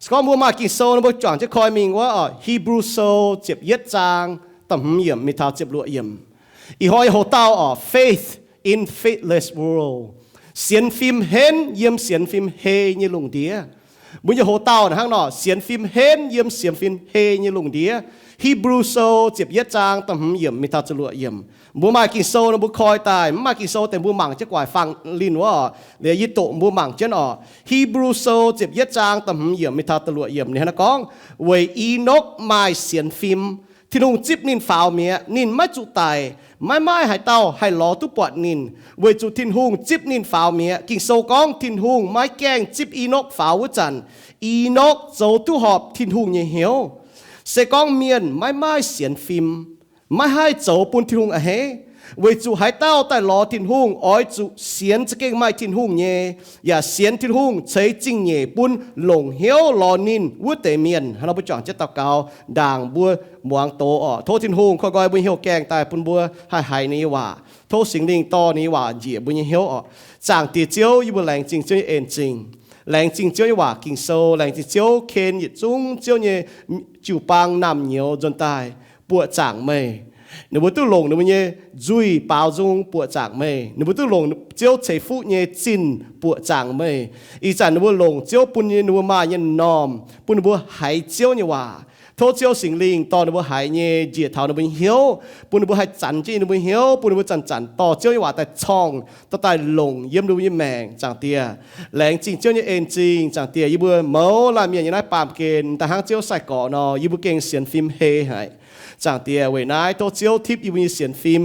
Se gorngv mbuo maaih Ging-Sou nor, mbuo juangc jienv koi mingh wuov oc, Hebrew Sou ziepc yietv zaang da'hmz yiemc mingh taux ziepc luoqc yiemc. Ih hnoi yie houx dauh oc, Faith in Faithless World, sienx fim henv yiem sienx fim hei nyei lungh ndiev. Mbuo nyei houx dauh hnangv nor, sienx fim henv yiem sienx fim hei nyei lungh ndiev. Hebrew Sou ziepc yietv zaang da'hmz yiemc mingh taux ziepc luoqc yiemc. Mbuo maaih Ging-Sou nor mbuo koi daaih, mv maaih Ging-Sou deix mbuo mangc jienv gu'nguaaic fangx linh wuov oc. Liuz yie doqc mbuo mangc jienv oc. Hebrew Sou ziepc yietv zaang da'hmz yiemc mingh taux da'luoqc yiemc ninh hnangv naaiv gorngv, weic Enokv maaih sienx fim, Tin-Hungh zipv ninh faaux mi'aqv. Ninh maiv zuqc daic, maiv maaih haaix dauh haih lorz duqv buatc ninh, weic zuqc Tin-Hungh zipv ninh faaux mi'aqv. Ging-Sou gorngv Tin-Hungh maiv gaengh zipv Enokv faaux wuov zanc, Enokv zoux duqv horpc Tin-Hungh nyei hnyouv. Se gorngv mienh maiv maaih sienx fim, maiv haih zoux bun Tin-Hungh a'hneiv, weic zuqc haaix dauh daaih lorz Tin-Hungh oix zuqc sienx za'gengh maaih Tin-Hungh nyei, yaac sienx Tin-Hungh ceix zingh nyeic bun longc hnyouv lorz ninh wuov deix mienh. Hnangv nor mbuo juangc jienv daux gaux ndaangc mbuo muangx doz oc. Tov Tin-Hungh koi nqoi mbuo nyei hnyouv gaengh daaih bun mbuo haih haiz ninh nyei waac. Tov Singx Lingh dorh ninh nyei waac njiec mbuo nyei hnyouv oc. Zaangc Diex Ziouv, yie mbuo laengz zingh Ziouv nyei en-zingh, laengz zingh Ziouv nyei waac Ging-Sou, laengz zingh Ziouv ken yietc zungv Ziouv nyei jiu-baang naamh nyouz nzuonx daaih buoqc zaangc meih. Ninh mbuo duqv longc ninh mbuo nyei nzuih baaux nzung buoqc zaangc meih. Ninh mbuo duqv longc Ziouv ceix fuqv nyei zinh buoqc zaangc meih. Ih zanc ninh mbuo longc Ziouv bun nyei ninh mbuo maaih nyei m'normh bun ninh mbuo haiz Ziouv nyei waac. Tov Ziouv Singx Lingh dorh ninh mbuo haiz nyei njiec taux ninh mbuo nyei hnyouv, bun ninh mbuo haih zanc jienv ninh mbuo nyei hnyouv, bun ninh mbuo zanc-zanc dorh Ziouv nyei waac daaih corngh, dorh daaih longc yiem ninh mbuo nyei maengc, Zaangc Diex. Laengz zingh Ziouv nyei en-zingh, Zaangc Diex. Yie mbuo mouz laanh mienh nyei naaiv baamh gen, daaih hnangv Ziouv sai-gorx nor, yie mbuo gengh sienx fim hei haic, Zaangc Diex. Weic naaiv tov Ziouv tipv yie mbuo nyei sienx fim,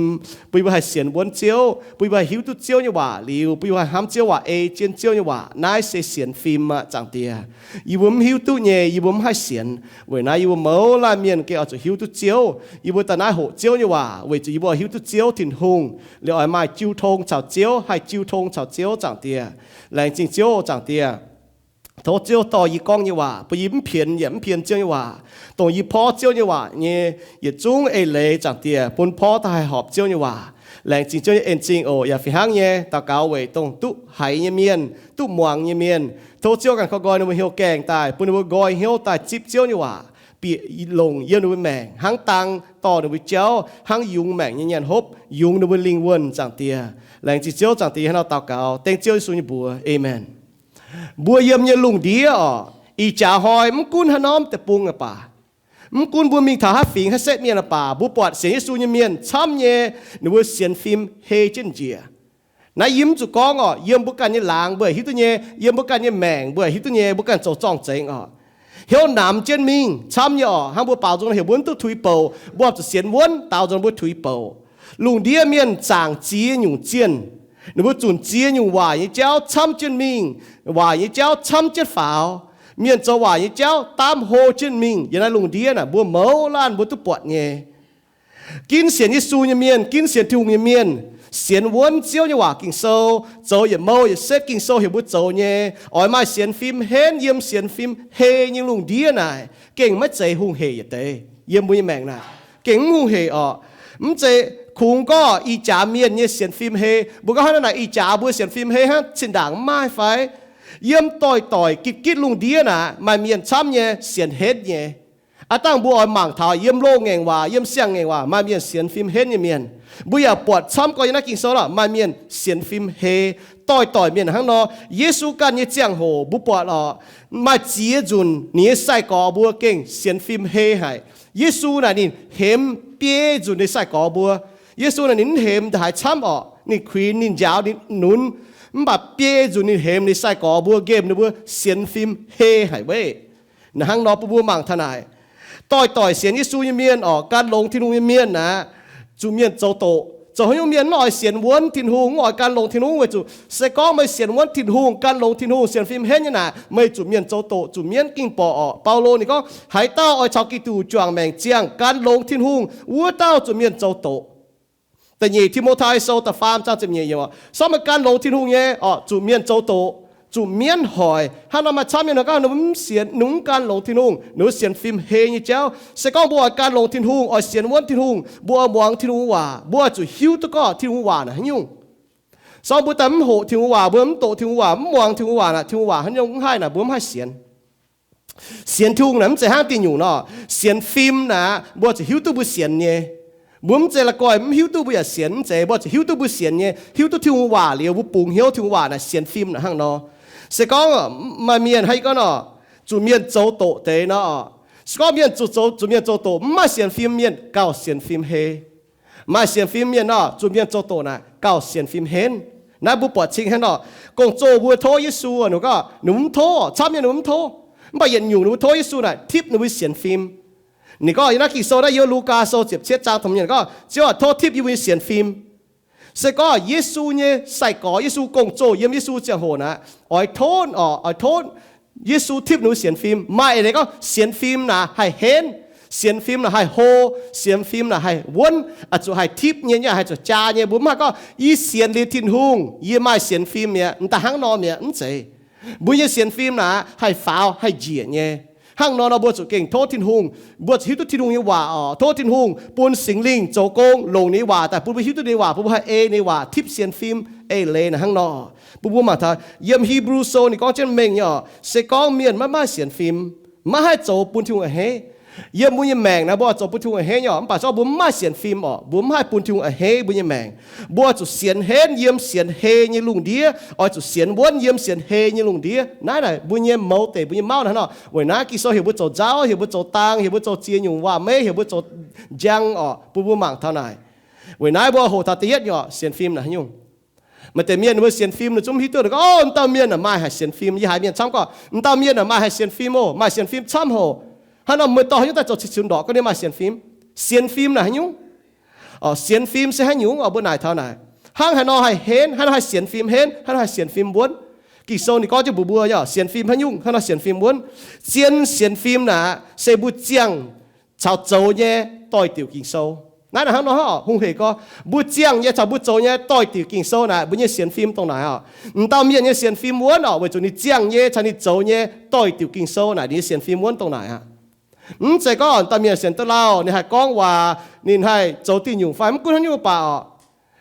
bun yie mbuo haih sienx wuonv Ziouv, bun yie mbuo haih hiuv duqv Ziouv nyei waac liuz, bun yie mbuo haih hnamv Ziouv waac, ei jienv Ziouv nyei waac. Naaiv se sienx fim aqv, Zaangc Diex. Yie mbuo mv hiuv duqv nyei, yie mbuo mv haih sienx. Weic naaiv yie mbuo mouz laanh mienh gengh oix zuqc hiuv duqv Ziouv. Yie mbuo daaih naaiv hoqc Ziouv nyei waac weic zuqc yie mbuo oix hiuv duqv Ziouv Tin-Hungh, liuz oix maaih jiu tong caux Ziouv, haih jiu tong caux Ziouv, Zaangc Diex. Laengz zingh Ziouv, Zaangc Diex. Tov Ziouv dorh yie gorngv nyei waac bun yie mv pienx yaac mv pien Ziouv nyei waac, dongh yie porv Ziouv nyei waac nyei yietc zungv eix leiz, Zaangc Diex, bun porv daaih haih horpc Ziouv nyei waac. Laengz zingh Ziouv nyei en-zingh oc. Yaac fih hnangv nyei daux gaux weic dongh duqv haiz nyei mienh, duqv muangx nyei mienh, tov Ziouv ganh koi nqoi ninh mbuo hnyouv gaengh daaih, bun ninh mbuo nqoi hnyouv daaih zipv Ziouv nyei waac, bieqc longc yiem ninh mbuo maengc hnangv dang dorh ninh mbuo jauv, hnangv yungz maengc nyei nyaanh hopv yungz ninh mbuo lingh wuonh, Zaangc Diex. Laengz zingh Ziouv, Zaangc Diex, hnangv nor daux gaux dengv Ziouv Yesu nyei mbuox, aamen. Mbuo yiem nyei lungh ndiev oc, ih jaax hnoi mv gunv haaix norm deic-bung aqv baac, mv gunv mbuo mingh taux haaix fingx haaix setv mienh aqv baac, mbuo buatc sienx Yesu nyei mienh camv nyei, ninh mbuo sienx fim hei jienv njiec. Naaiv yie mv zuqc gorngv oc, yiem mbuo ganh nyei laangz mbuo hiuv duqv nyei, yiem mbuo ganh nyei maengc mbuo hiuv duqv nyei, mbuo ganh zoux zorng-zengx oc. Hnyouv namx jienv mingh camv nyei oc. Hnangv mbuo baaux nzung heuc mbuo mv duqv tuix bouc, mbuo zuqc sienx wuonv daaux nzung mbuo tuix bouc. Lungh ndiev mienh zaangc ziex nyungc zienh. Ninh mbuo zunc ziex nyungc waaic nyei jauv camv jienv mingh, waaic nyei jauv camv jienv faaux. Mienh zoux waaic nyei jauv daamv hlo jienv mingh yiem naaiv lungh ndiev naaic, mbuo mouz laanh mbuo duqv buatc nyei. Ginv sienx Yesu nyei mienh, ginv sienx Tin-Hungh nyei mienh, sienx wuonv Ziouv nyei waac Ging-Sou, zoux yietc mouh yietc setv Ging-Sou heuc mbuo zoux nyei, oix maaih sienx fim henv yiem sienx fim hei nyei lungh ndiev naaic, gengh maiv zeiz hungh hec yietc deix. Yiem mbuo nyei maengc naaic, gengh mv hungh hec oc. Mv zeiz kungx gorngv ih jaax mienh nyei sienx fim hei, mbuo gorngv hnangv naaic, ih jaax mbuo sienx fim hei hnangv, zinh ndaangc mv maaih fai? Yiem doix-doic gitv-gitv lungh ndiev naaic, maaih mienh camv nyei sienx henv nyei. Aav dangh mbuo oix mangc taux yiem loz-ngaengc waac, yiem siang-ngaengc waac, maaih mienh sienx fim henv nyei mienh. Mbuo yaac buatc camv gorx yiem naaiv Ging-Sou lorqc, maaih mienh sienx fim hei. Doix-doic mienh hnangv nor. Yesu ganh nyei ziangh hoc mbuo buatc oc, maaih ziex nzunc ninh nyei sai-gorx mbuo gengh sienx fim hei haic. Yesu naaic ninh hemx biei nzunc ninh sai-gorx mbuo. Yesu naaic ninh mv hemx ndaaih haaix camv oc. Ninh kuinx, ninh njaaux, ninh nunz. Mv baac biei nzunc ninh hemx ninh sai-gorx mbuo, nqemh ninh mbuo sienx fim hei haic weiv. Naaiv hnangv nor bun mbuo mangc taux naaic, doix-doic sienx Yesu nyei mienh oc, gan longx Tin-Hungh nyei mienh aqv, zuqc mienh zoux doqc. Zoux haaix nyungc mienh mv oix sienx wuonv Tin-Hungh, mv oix gan longx Tin-Hungh? Weic zuqc se gorngv meih sienx wuonv Tin-Hungh, gan longx Tin-Hungh, sienx fim henv nyei naaic, meih zuqc mienh zoux doqc, zuqc mienv ging borqc orqc. Baulo ninh gorngv, haaix dauh oix caux Giduc juangc maengc ziangh, gan longx Tin-Hungh, wuov dauh zuqc mienh zoux doqc. Da'nyeic Ti^mo^tai Sou da'faam zaang ziepc nyeic yiemc, sorng meih gan longx Tin-Hungh nyei orqc, zuqc mienh zoux doqc, zuqc mienv hoic. Hnangv nor maaih camv mienh nor gorngv ninh mbuo mv sienx, ninh mbuo mv gan longx Tin-Hungh, ninh mbuo sienx fim hei nyei jauv. Se gorngv mbuo oix gan longx Tin-Hungh, oix sienx wuonv Tin-Hungh, mbuo oix muangx Tin-Hungh waac, mbuo oix zuqc hiuv duqv gorngv Tin-Hungh waac naaic haaix nyungc. Sorng mbuo daaih mv hoqc Tin-Hungh waac, mbuo mv doqc Tin-Hungh waac, mv muangx Tin-Hungh waac naaic, Tin-Hungh waac haaix nyungc mv haih naaic, mbuo mv haih sienx. Sienx Tin-Hungh naaic mv zeiz hnangv diuh nyungc nor. Sienx fim naaic mbuo zuqc hiuv duqv mbuo sienx nyei. Mbuo mv zeiz la'guaih mv hiuv duqv mbuo yaac sienx, mv zeiz. Mbuo zuqc hiuv duqv mbuo sienx nyei, hiuv duqv Tin-Hungh waac liuz mbuo bungx hnyouv Tin-Hungh waac naaic sienx fim naaic hnangv nor. Se gorngv maaih mienh hnangv gorngv nor, zuqc mienh zoux doqc deix nor, se gorngv mienh zuqc zoux, zuqc mienh zoux doqc mv maaih sienx fim mienh gauh sienx fim hei. Maaih sienx fim mienh nor, zuqc mienh zoux doqc naaic gauh sienx fim henv. Naaiv mbuo buatc cing hnangv nor, gong-zoh mbuo tov Yesu, ninh gorngv ninh mv tov, camv nyei ninh mv tov. Mv baac yietc nyungc ninh mbuo tov Yesu naaic tipv ninh mbuo sienx fim. Ninh gorngv yiem naaiv Ging-Sou naaiv, yiem Lugaa Sou ziepc cietv zaang taux mienh gorngv, Ziouv aac, tov tipv yie mbuo nyei sienx fim. Se gorngv Yesu nyei sai-gorx, Yesu gong-zoh yiem Yesu ziangh hoc naaic, oix tov, oix tov Yesu tipv ninh mbuo sienx fim. Maaih eix leiz gorngv sienx fim naaic haih henv, sienx fim naaic haih hlo, sienx fim naaic haih wuonv, zuqc haih tipv nyei, haih zuqc jaa nyei. Mbuo mv haih gorngv, Yie sienx liuz Tin-Hungh, yie maaih sienx fim mi'aqv. M'daaih hnangv nor mi'aqv, mv zeiz. Mbuo nyei sienx fim naaic haih faaux haih njiec nyei. Hnangv nor nor mbuo zuqc gengh tov Tin-Hungh. Mbuo zuqc hiuv duqv Tin-Hungh nyei waac oc. Tov Tin-Hungh bun Singx Lingh zoux gong longc ninh nyei waac daaih bun mbuo hiuv duqv ninh nyei waac, bun mbuo haih ei ninh nyei waac, tipv sienx fim. Eix leiz naaic hnangv nor, bun mbuo mangc taux yiem Hipv^lu Sou ninh gorngv jienv mengh nyei oc, se gorngv mienh maiv maaih sienx fim, maiv haih zoux bun Tin-Hungh a'hneiv. Yiem mbuo nyei maengc naaic mbuo oix zoux bun Tin-Hungh a'hneiv nyei oc, mv baac se gorngv mbuo mv maaih sienx fim oc, mbuo mv haih bun Tin-Hungh a'hneiv mbuo nyei maengc. Mbuo zuqc sienx henv yiem sienx hei nyei lungh ndiev, oix zuqc sienx wuonv yiem sienx hei nyei lungh ndiev. Naaiv naaic mbuo nyei mouz deic, mbuo nyei mauv naaic hnangv nor. Weic naaiv Ging-Sou heuc mbuo zoux nzauv, heuc mbuo zoux daang, heuc mbuo zoux ziex nyungc waac-meiv, heuc mbuo zoux njang oc, bun mbuo mangc taux naaic. Weic naaiv mbuo hoqc taux da'yietv nyungc oc, sienx fim naaic haaix nyungc. Maaih deix mienh mbuo sienx fim ninh zungv hiuv duqv gorngv, Ov, m'dauh mienh naaic maaih haic sienx fim. Yie haiz mienh camv gorngv, M'dauh mienh naaic maaih haic sienx fim oc, maaih sienx fim camv hoc. Hnangv nor meih dorh haaix nyungc daaih zoux cin-cunx ndorqc gorngv ninh maaih sienx fim? Sienx fim naaic haaix nyungc? Sienx fim se haaix nyungc oc? Mbuo naaic taux naaic, hnangv haaix nor haih henv, haaix nor haih sienx fim henv, haaix nor haih sienx fim wuonv? Ging-Sou ninh gorngv jienv mbuox mbuo, sienx fim haaix nyungc, hnangv nor sienx fim wuonv. Zien sienx fim naaic se mbuo ziangh caux zoux nyei doix-diuc Ging-Sou. Naaiv naaic hnangv nor oc, hungh hec gorngv mbuo ziangh nyei caux mbuo zoux nyei doix-diuc Ging-Sou naaic, mbuo nyei sienx fim dongh naaic oc. M'dauh mienh nyei sienx fim wuonv oc, weic zuqc ninh ziangh nyei caux ninh zoux nyei doix-diuc Ging-Sou naaic, ninh nyei sienx fim wuonv dongh naaic aqv. Mv zeiz gorngv m'dauh mienh sienx duqv lauh, ninh haih gorngv waac, ninh haih zoux diuh nyungc fai mv gunv haaix nyungc baac oc,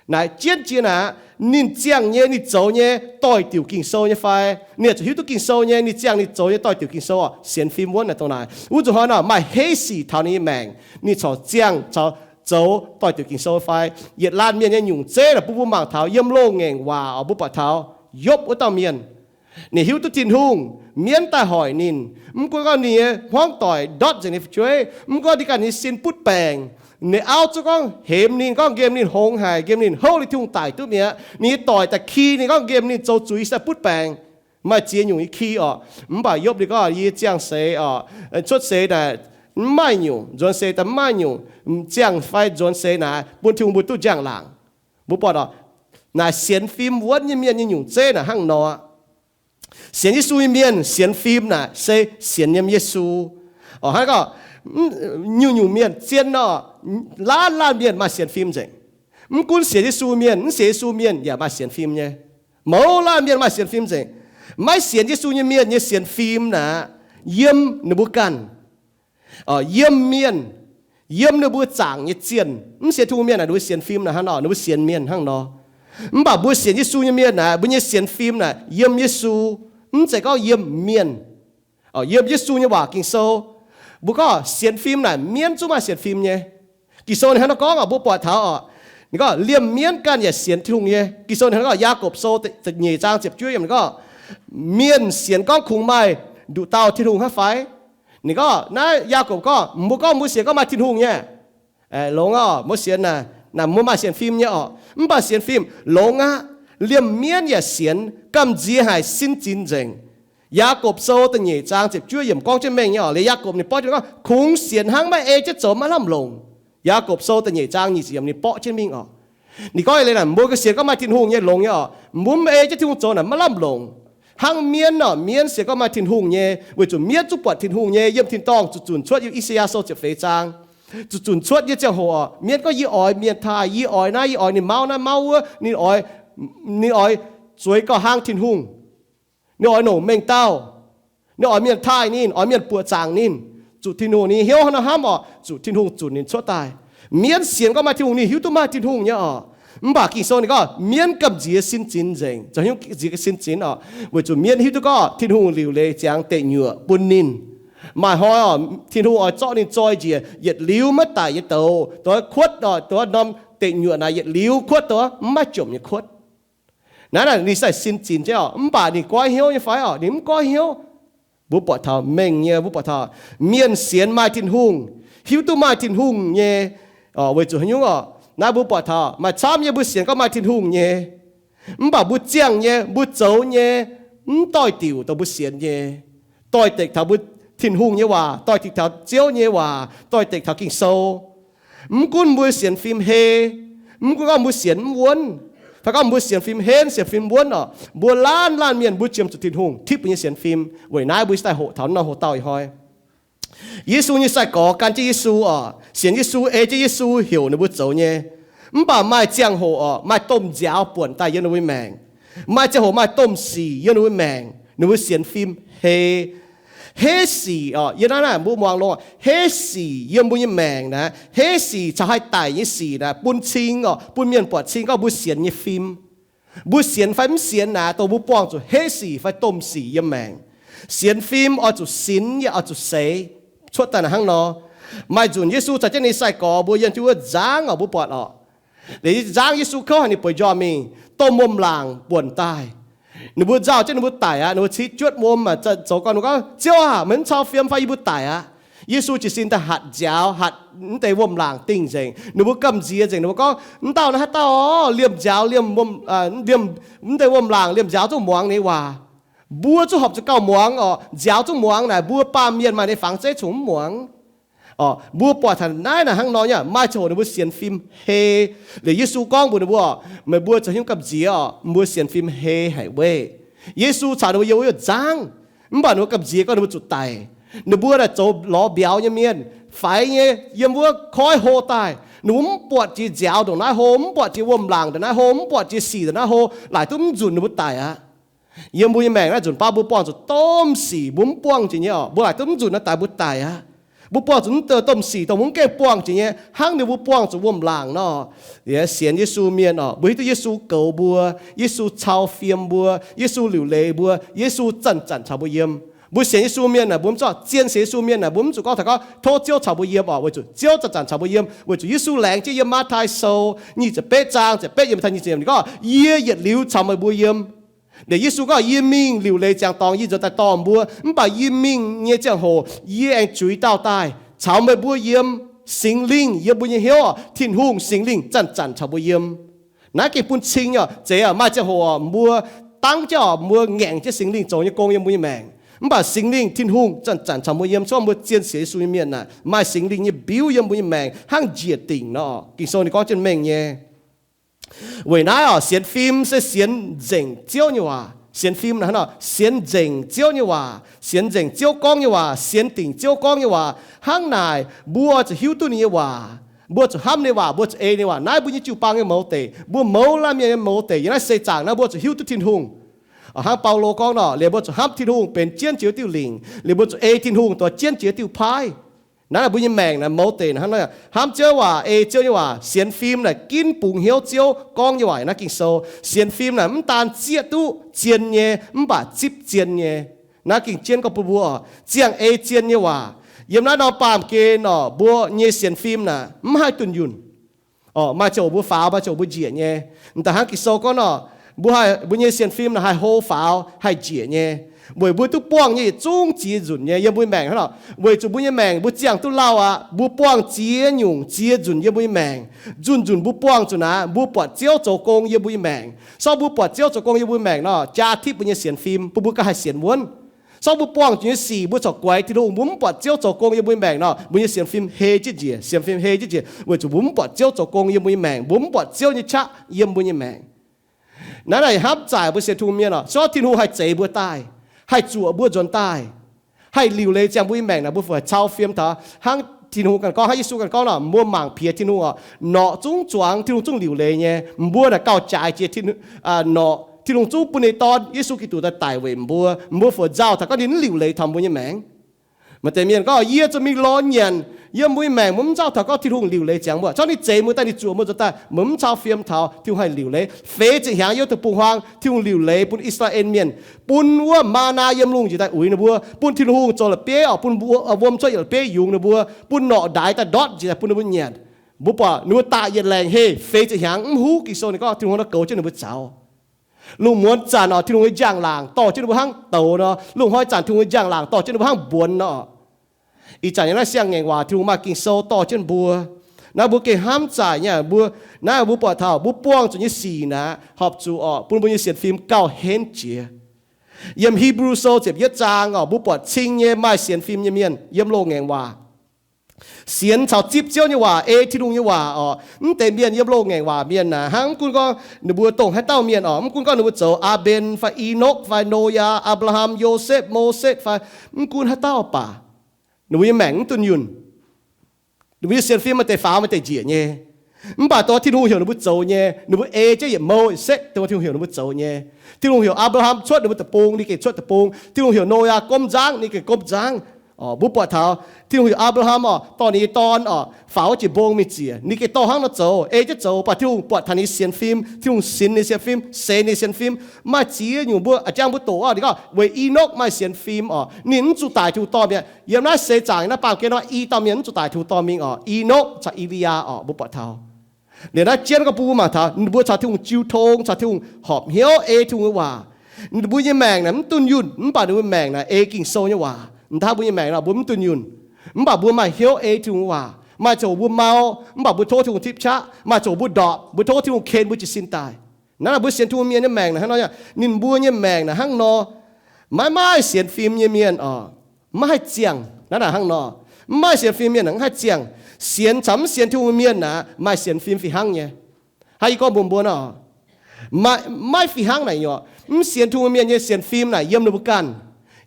naaic jienv jiex naaic, ninh ziangh nyei, ninh zoux nyei doix-diuc Ging-Sou nyei fai, ninh zuqc hiuv duqv Ging-Sou nyei, ninh ziangh ninh zoux nyei doix-diuc Ging-Sou oc, sienx fim wuonv naaic dongh naaic. Wuov zuqc hnoi nor maaih heiv sic taux ninh nyei maengc, ninh corc ziangh caux zoux doix-diuc Ging-Sou fai. Yietc laanh mienh nyei nyungc zeiv naaic bun mbuo mangc taux yiem loz-ngaengc waac oc, mbuo buatc taux Yopv wuov dauh mienh. Ninh hiuv duqv Tin-Hungh, mienv daaih hoic ninh. Mv gunv gorngv ninh nyei hmuangv doic ndortv nzengc ninh fu'jueiv, mv gunv ninh ganh nyei sin butv baengc, ninh auv zungv gorngv hemx ninh, gorngv nqemh ninh hngongx haic, nqemh ninh houv liuz Tin-Hungh daic duqv mi'aqv. Ninh nyei doic daaih ki ninh, gorngv nqemh ninh zoux zuiz daaih butv baengc. Maaih ziex nyungc nyei ki oc. Mv baac Yopv ninh gorngv, Yie ziangh seix oc, cuotv seix naaic mv maaih nyungc, nzuonx seix daaih mv maaih nyungc. Ziangh fai nzuonx seix naaic bun Tin-Hungh mbuo duqv njang-laangc. Mbuo buatc oc, naaic sienx fim wuonv nyei mienh nyei nyungc zeiv naaic hnangv nor. Sienx Yesu nyei mienh sienx fim naaic se sienx yiem Yesu. Oc, hnangv gorngv nyungc-nyungc mienh zien nor, laanh laanh mienh maaih sienx fim nzengc. Mv gunv sienx Yesu mienh, mv sienx Yesu mienh yaac maaih sienx fim nyei. Mouz laanh mienh maaih sienx fim nzengc. Maiv sienx Yesu nyei mienh nyei sienx fim naaic, yiem ninh mbuo ganh, yiem mienh, yiem ninh mbuo zaangc nyei zienh. Mv sienx Tin-Hungh mienh naaic, ninh mbuo sienx fim naaic hnangv nor, ninh mbuo sienx mienh hnangv nor. Mv baac mbuo sienx Yesu nyei mienh naaic, mbuo nyei sienx fim naaic yiem Yesu, mv zeiz gorngv yiem mienh. Yiem Yesu nyei waac Ging-Sou. Mbuo gorngv sienx fim naaic, mienv zungv maaih sienx fim nyei. Ging-Sou ninh hnangv nor gorngv oc, mbuo buatc taux oc, ninh gorngv liemh mienv ganh yaac sienx Tin-Hungh nyei. Ging-Sou ninh hnangv gorngv, Yaakopv Sou nyeic zaang ziepc juov yiemc ninh gorngv, mienh sienx gorngv kungx maaih nduqc dauh Tin-Hungh hnangv fai? Ninh gorngv, naaiv Yaakopv gorngv, mbuo gorngv mbuo sienx gorngv maaih Tin-Hungh nyei. Longx oc, mbuo sienx naaic, naaic mbuo maaih sienx fim nyei oc. Mv baac sienx fim longx aqv. Liemh mienv yaac sienx, gamh nziex haic, sin zinx nzengc. Yaakopv Sou da'nyeic zaang ziepc juov yiemc gorngv jienv mengh nyei oc. Liuz Yaakopv ninh borqv jienv gorngv, kungx sienx hnangv, maiv ei jienv zoux maiv lamh longc. Yaakopv Sou da'nyeic zaang nyic ziepc yiemc ninh borqv jienv mingh oc. Ninh gorngv eix leiz naaic, mbuo ga'sienx gorngv maaih Tin-Hungh nyei longx nyei oc. Mbuo mv ei jienv Tin-Hungh zoux naaic maiv lamh longc. Hnangv mienv oc, mienv sienx gorngv maaih Tin-Hungh nyei, weic zuqc mienv zungv buatc Tin-Hungh nyei. Yiem tin-dorngh zuqc zunc cuotv, yiem I^saa^yaa Sou ziepc feix zaang, zuqc zunc cuotv nyei ziangh hoc, mienv gorngv, Yie oix mienh taaih, yie oix naaiv, yie oix ninh mauv naaiv mauv wuov, ninh oix, ninh oix zueiz gauh hlang Tin-Hungh, ninh oix nongc mengh dauh, ninh oix mienh taaih ninh, oix mienh buoqc zaangc ninh. Zuqc Tin-Hungh nyei hnyouv hnangv nor hnamv oc, zuqc Tin-Hungh zunc ninh cuotv daaih. Mienv sienx gorngv maaih Tin-Hungh, ninh hiuv duqv maaih Tin-Hungh nyei oc. Mv baac Ging-Sou ninh gorngv mienv gamh nziex sin zinx nzengc. Zoux hnyouv gamh nziex sin zinx oc, weic zuqc mienv hiuv duqv gorngv Tin-Hungh liuc leiz ziangx deic nyuoqc bun ninh. Maaih hnoi oc, Tin-Hungh oix zorqv ninh zoi njiec, yietc liuz maiv daic nyei douz, dongh kuotv oc, dongh norm deic nyuoqc naaic yietc liuz kuotv, dongh mv maaih jomc nyei kuotv. Naaiv naaic ninh se sin zinx jienv oc, mv baac ninh goiv hnyouv nyei fai oc? Ninh mv goiv hnyouv. Mbuo buatc taux mengh nyei, mbuo buatc taux mienh sienx maaih Tin-Hungh, hiuv duqv maaih Tin-Hungh nyei, weic zuqc haaix nyungc oc? Naaiv mbuo buatc taux maaih camv nyei mbuo sienx gorngv maaih Tin-Hungh nyei, mv baac mbuo ziangh nyei, mbuo zoux nyei, mv doix-diuc dongh mbuo sienx nyei. Doix-dekc taux mbuo, Tin-Hungh nyei waac, doix-dekc taux Ziouv nyei waac, doix-dekc taux Ging-Sou. Mv gunv mbuo sienx fim hei, mv gunv gorngv mbuo sienx mv wuonv, fai gorngv mbuo sienx fim henv, sienx fim wuonv oc, mbuo laanh laanh mienh mbuo jiem zuqc Tin-Hungh tipv mbuo nyei sienx fim. Weic naaiv mbuo daaih hoqc taux norm hoc-dauh ih hnoi. Yesu nyei sai-gorx gan jienv Yesu oc, sienx Yesu, ei jienv Yesu, heuc ninh mbuo zoux nyei. Mv baac maaih ziangh hoc oc, maaih domh nziaaux buonc daaih yiem ninh mbuo nyei maengc. Maaih ziangh hoc maaih domh sic yiem ninh mbuo maengc, ninh mbuo sienx fim hei. Heiv sic oc, yiem naaiv naaic mbuo muangx longx, heiv sic yiem mbuo nyei maengc naaic, heiv sic caux haih daic nyei sic naaic bun cing oc, bun mienh buatc cing gorngv mbuo sienx nyei fim. Mbuo sienx fai mv sienx naaic, dongh mbuo buangh zuqc heiv sic fai domh sic yiem maengc. Sienx fim oix zuqc sinx yaac oix zuqc seix. Cuotv daaih naaic hnangv nor. Maaih nzunc Yesu caux jienv ninh sai-gorx mbuo yiem jienv wuov nzangv oc, mbuo buatc oc, liuz nzangv Yesu kouv haic, ninh bueix njormh mingh, domh wuom-laangc buonc daaih. Ninh mbuo nzauh jienv ninh mbuo daic aqv. Ninh mbuo citv juotv wuom aac, zoux gorn ninh mbuo gorngv, Ziouv aah, meih mv cau fiem fai yie mbuo daic aqv? Yesu jiez sin daaih hatc nziaaux, hatc mv deix wuom-laangc dingh nzengc. Ninh mbuo gamh nziex nzengc. Ninh mbuo gorngv, Mv dauh naaiv haaix dauh oc? Liemh nziaaux, liemh, liemh mv deix wuom-laangc, liemh nziaaux zungv muangx ninh nyei waac. Mbuo zungv horpc zuqc gauh muangx oc. Nziaaux zungv muangx naaic, mbuo baamh mienh maaih ninh nyei fangx zeiv cungx mv muangx. Oc, mbuo buatc taux naaiv naaic hnangv nor nyei, maaih ziangh hoc ninh mbuo sienx fim hei. Liuz Yesu gorngv mbuox ninh mbuo, Meih mbuo zoux haaix nyungc gamh nziex oc? Mbuo sienx fim hei haic weic. Yesu caux ninh mbuo yiem wuov nzangv, mv baac ninh mbuo gamh nziex gorngv ninh mbuo zuqc daic. Ninh mbuo naaic zoux lorz mbiauz nyei mienh, faix nyei, yiem wuov koiv hlo daaih. Ninh mbuo mv buatc jiex nziaaux ndongc naaiv hlo, mv buatc jiex wuom-laangc ndongc naaiv hlo, mv buatc jiex sic ndongc naaiv hlo, laaic duqv mv nzunc ninh mbuo daic aqv. Yiem mbuo nyei maengc naaiv nzunc baav mbuo buangh zuqc domh sic mbuo mv buangh jiex nyei oc, mbuo laaic duqv mv nzunc naaiv daaih mbuo daic aqv. Mbuo buangh zuqc mv deix domh sic dongh mbuo mv gaengh buangh jiex nyei, hnangv ninh mbuo buangh zuqc wuom-laangc nor. Liuz sienx Yesu mienh oc, mbuo hiuv duqv Yesu goux mbuo, Yesu cau fiem mbuo, Yesu liuc leiz mbuo, Yesu zanc-zanc caux mbuo yiem. Mbuo sienx Yesu mienh naaic, mbuo mv zorqv zien sienx Yesu mienh naaic, mbuo mv zuqc gorngv taux gorngv tov Ziouv caux mbuo yiem oc, weic zuqc Ziouv zanc-zanc caux mbuo yiem, weic zuqc Yesu laengz jienv yiem Matv^taai Sou nyic ziepc betv zaang ziepc betv yiem, ninh gorngv, Yie yietc liuz caux meih mbuo yiem. Liuz Yesu gorngv, Yie mingh liuc leiz ziangx dorngx, yie nzuonx daaih dorh mbuo, mv baac yie mingh nyei ziangh hoc yie aengx zuiz dauh daaih caux meih mbuo yiem. Singx Lingh yiem mbuo nyei hnyouv, Tin-Hungh Singx Lingh zanc-zanc caux mbuo yiem. Naaiv gengh bun cing nyei oc. Zeiz maaih ziangh hoc mbuo dangv jienv oc, mbuo ngaengc jienv Singx Lingh zoux nyei gong yiem mbuo nyei maengc, mv baac Singx Lingh Tin-Hungh zanc-zanc caux mbuo yiem. Cuotv mbuo zien sienx Yesu nyei mienh naaic, maaih Singx Lingh nyei biuv yiem mbuo nyei maengc hnangv njiec dingc nor. Ging-Sou ninh gorngv jienv mengh nyei. Weic naaiv oc, sienx fim se sienx nzengc Ziouv nyei waac. Sienx fim naaic hnangv nor, sienx nzengc Ziouv nyei waac, sienx nzengc Ziouv gorngv nyei waac, sienx dingc Ziouv gorngv nyei waac. Hnangv naaic mbuo zuqc hiuv duqv ninh nyei waac. Mbuo zuqc hnamv ninh nyei waac, mbuo zuqc ei ninh nyei waac. Naaiv mbuo nyei jiu-baang nyei mouz deic, mbuo mouz laanh mienh nyei mouz deic. Yiem naaiv seix zaangc naaiv mbuo zuqc hiuv duqv Tin-Hungh. Hnangv Baulo gorngv nor, liuz mbuo zuqc hnamv Tin-Hungh benx jienv jiex diuh lingc, liuz mbuo zuqc ei Tin-Hungh dongh jienv jiex diuh paaiv. Naaiv mbuo nyei maengc naaic mouz deic hnangv nor, hnamv Ziouv waac, ei Ziouv nyei waac. Sienx fim naaic ginv bungx hnyouv Ziouv gorngv nyei waac. Naaiv Ging-Sou, sienx fim naaic mv daan zieqv duqv zien nyei, mv baac zipv zien nyei. Naaiv gengh jienv gorngv bun mbuo ziangh ei zien nyei waac. Yiem naaiv norm baamh gen oc, mbuo nyei sienx fim naaic mv haih dunh yunh. Maaih ziangh hoc mbuo faaux, maaih ziangh hoc mbuo njiec nyei. M'daaih hnangv Ging-Sou gorngv nor, mbuo haih, mbuo nyei sienx fim naaic haih hlo faaux, haih njiec nyei. Weic mbuo duqv buangh nyei yietc zungv ziex nzunc nyei yiem mbuo nyei maengc hnangv nor. Weic zuqc mbuo nyei maengc mbuo ziangh duqv lauh aqv, mbuo buangh ziex nyungc ziex nzunc yiem mbuo nyei maengc. Nzunc-nzunc mbuo buangh zuqc naaic, mbuo buatc Ziouv zoux gong yiem mbuo nyei maengc. Se gorngv mbuo buatc Ziouv zoux gong yiem mbuo nyei maengc nor, jaa tipv mbuo nyei sienx fim, bun mbuo ganh haih sienx wuonv. Se gorngv mbuo buangh zuqc nyei sic mbuo corc guaix Tin-Hungh, mbuo mv buatc Ziouv zoux gong yiem mbuo nyei maengc nor, mbuo nyei sienx fim hei jienv njiec, sienx fim hei jienv njiec, weic zuqc mbuo mv buatc Ziouv zoux gong yiem mbuo nyei maengc, mbuo mv buatc Ziouv nyei qaqv yiem mbuo nyei maengc. Naaiv naaic hnamv zaaic mbuo sienx Tin-Hungh mienh oc, se gorngv Tin-Hungh haih zeix mbuo daaih, haih zuoqc mbuo nzuonx daaih, haih liuc leiz ziangh mbuo nyei maengc naaic, mbuo fungc haih cau fiem taux hnangv Tin-Hungh ganh gorngv, hnangv Yesu ganh gorngv nor, mbuo mangc piex Tin-Hungh oc, norqc zungv zuangx Tin-Hungh zungv liuc leiz nyei. Mbuo naaic gauh jaaix jiex norqc, Tin-Hungh zungv bun ninh Dorn Yesu Giduc daaih daic weic mbuo. Mbuo fungc nzauh taux gorngv ninh mv liuc leiz taux mbuo nyei maengc? Maaih deix mienh gorngv, yie zuqc mingh lorz nyanc. Yiem mbuo nyei maengc mbuo mv nzauh taux gorngv Tin-Hungh liuc leiz ziangx mbuo. Gorngv ninh zeix mbuo daaih ninh zuoqc mbuo nzuonx daaih, mbuo mv cau fiem taux Tin-Hungh haih liuc leiz. Feix ziepc hnyangx yiem deic-bung-huaang Tin-Hungh liuc leiz bun I^saa^laa^en Mienh, bun wuov maa^naa yiem lungh njiec daaih uix ninh mbuo, bun Tin-Hungh zoux la'bieiv oc, bun wuom cuotv yietc la'bieiv yungz ninh mbuo, bun norqc ndaix daaih ndortv njiec daaih bun ninh mbuo nyanc. Mbuo buatc ninh mbuo daaih yietc laengc heh feix ziepc hnyangx mv huv Ging-Sou ninh gorngv Tin-Hungh nor goux jienv ninh mbuo zaux. Lungh muonz zanc oc, Tin-Hungh nyei njang-laangc dorh jienv ninh mbuo hnangv douz nor. Lungh hnoi zanc Tin-Hungh nyei njang-laangc dorh jienv ninh mbuo hnangv mbuonx nor. Ih zanc yiem naaiv siang-ngaengc waac Tin-Hungh maaih Ging-Sou dorh jienv mbuo. Naaiv mbuo gengh hnamv zaaic nyei, mbuo, naaiv mbuo buatc taux mbuo buangh zuqc nyei sic naaic horpc zuqc oc, bun mbuo nyei sienx fim gauh henv jiex. Yiem Hipv^lu Sou ziepc yietv zaang oc, mbuo buatc cing nyei maaih sienx fim nyei mienh yiem loz-ngaengc waac sienx caux zipv Ziouv nyei waac, ei Tin-Hungh nyei waac oc. Mv deix mienh yiem loz-ngaengc waac mienh naaic hnangv, mv gunv gorngv ninh mbuo dongh haaix dauh mienh oc, mv gunv gorngv ninh mbuo zoux Aa^mben fai I^nokv fai Noyaa, Aa^mbaa^laam, Yosepv, Mose fai, mv gunv haaix dauh baac, ninh mbuo nyei maengc mv dunh yunh. Ninh mbuo nyei sienx fim maaih deix faaux maaih deix njiec nyei. Mv baac dongh Tin-Hungh heuc ninh mbuo zoux nyei, ninh mbuo ei jienv yietc mouh yietc setv dongh Tin-Hungh heuc ninh mbuo zoux nyei. Tin-Hungh heuc Apc^laa^ham cuotv ninh mbuo deic-bung, ninh gengh cuotv deic-bung. Tin-Hungh heuc Noyaa gomv nzangv, ninh gengh gomv nzangv. Mbuo buatc taux Tin-Hungh heuc Apc^laa^ham oc, dorh ninh nyei dorn oc, faaux wuov jiex mbong mingh ziec, ninh gengh dorh hnangv nor zoux, ei jienv zoux. Mv baac Tin-Hungh buatc taux ninh nyei sienx fim, Tin-Hungh sinx ninh sienx fim, seix ninh sienx fim. Maaih ziex nyungc mbuo a'jang mbuo doqc oc, ninh gorngv weic Enokv maaih sienx fim oc, ninh mv zuqc daic Tin-Hungh dorh mingh. Yiem naaiv seix zaangc naaiv baamh gen nor, i dauh mienh mv zuqc daic Tin-Hungh dorh mingh oc, Enokv caux E^li^yaa oc. Mbuo buatc taux liuz naaiv jienv gorngv bun mbuo mangc taux ninh mbuo caux Tin-Hungh jiu tong, caux Tin-Hungh horpc hnyouv ei Tin-Hungh nyei waac. Ninh mbuo nyei maengc naaic mv dunh yunh, mv baac ninh mbuo maengc naaic ei Ging-Sou nyei waac. M'daaih mbuo nyei maengc naaic mbuo mv dunh yunh, mv baac mbuo maaih hnyouv ei Tin-Hungh waac. Maaih ziangh hoc mbuo mau, mv baac mbuo tov Tin-Hungh tipv qaqv. Maaih ziangh hoc mbuo ndorpc, mbuo tov Tin-Hungh ken mbuo jiez sin daaih. Naaiv naaic mbuo sienx Tin-Hungh mienh nyei maengc naaic hnangv nor, ninh mbuo nyei maengc naaic hnangv nor. Maiv maaih sienx fim nyei mienh oc, maiv haih ziangh. Naaiv naaic hnangv nor, maiv maaih sienx fim mienh naaic mv haih ziangh. Sienx caux mv sienx Tin-Hungh mienh naaic maaih sienx fim fih hnangv nyei. Hnangv yie gorngv mbuox mbuo nor, maiv fih hnangv naaic nyei oc. Mv sienx Tin-Hungh mienh nyei sienx fim naaic yiem ninh mbuo ganh,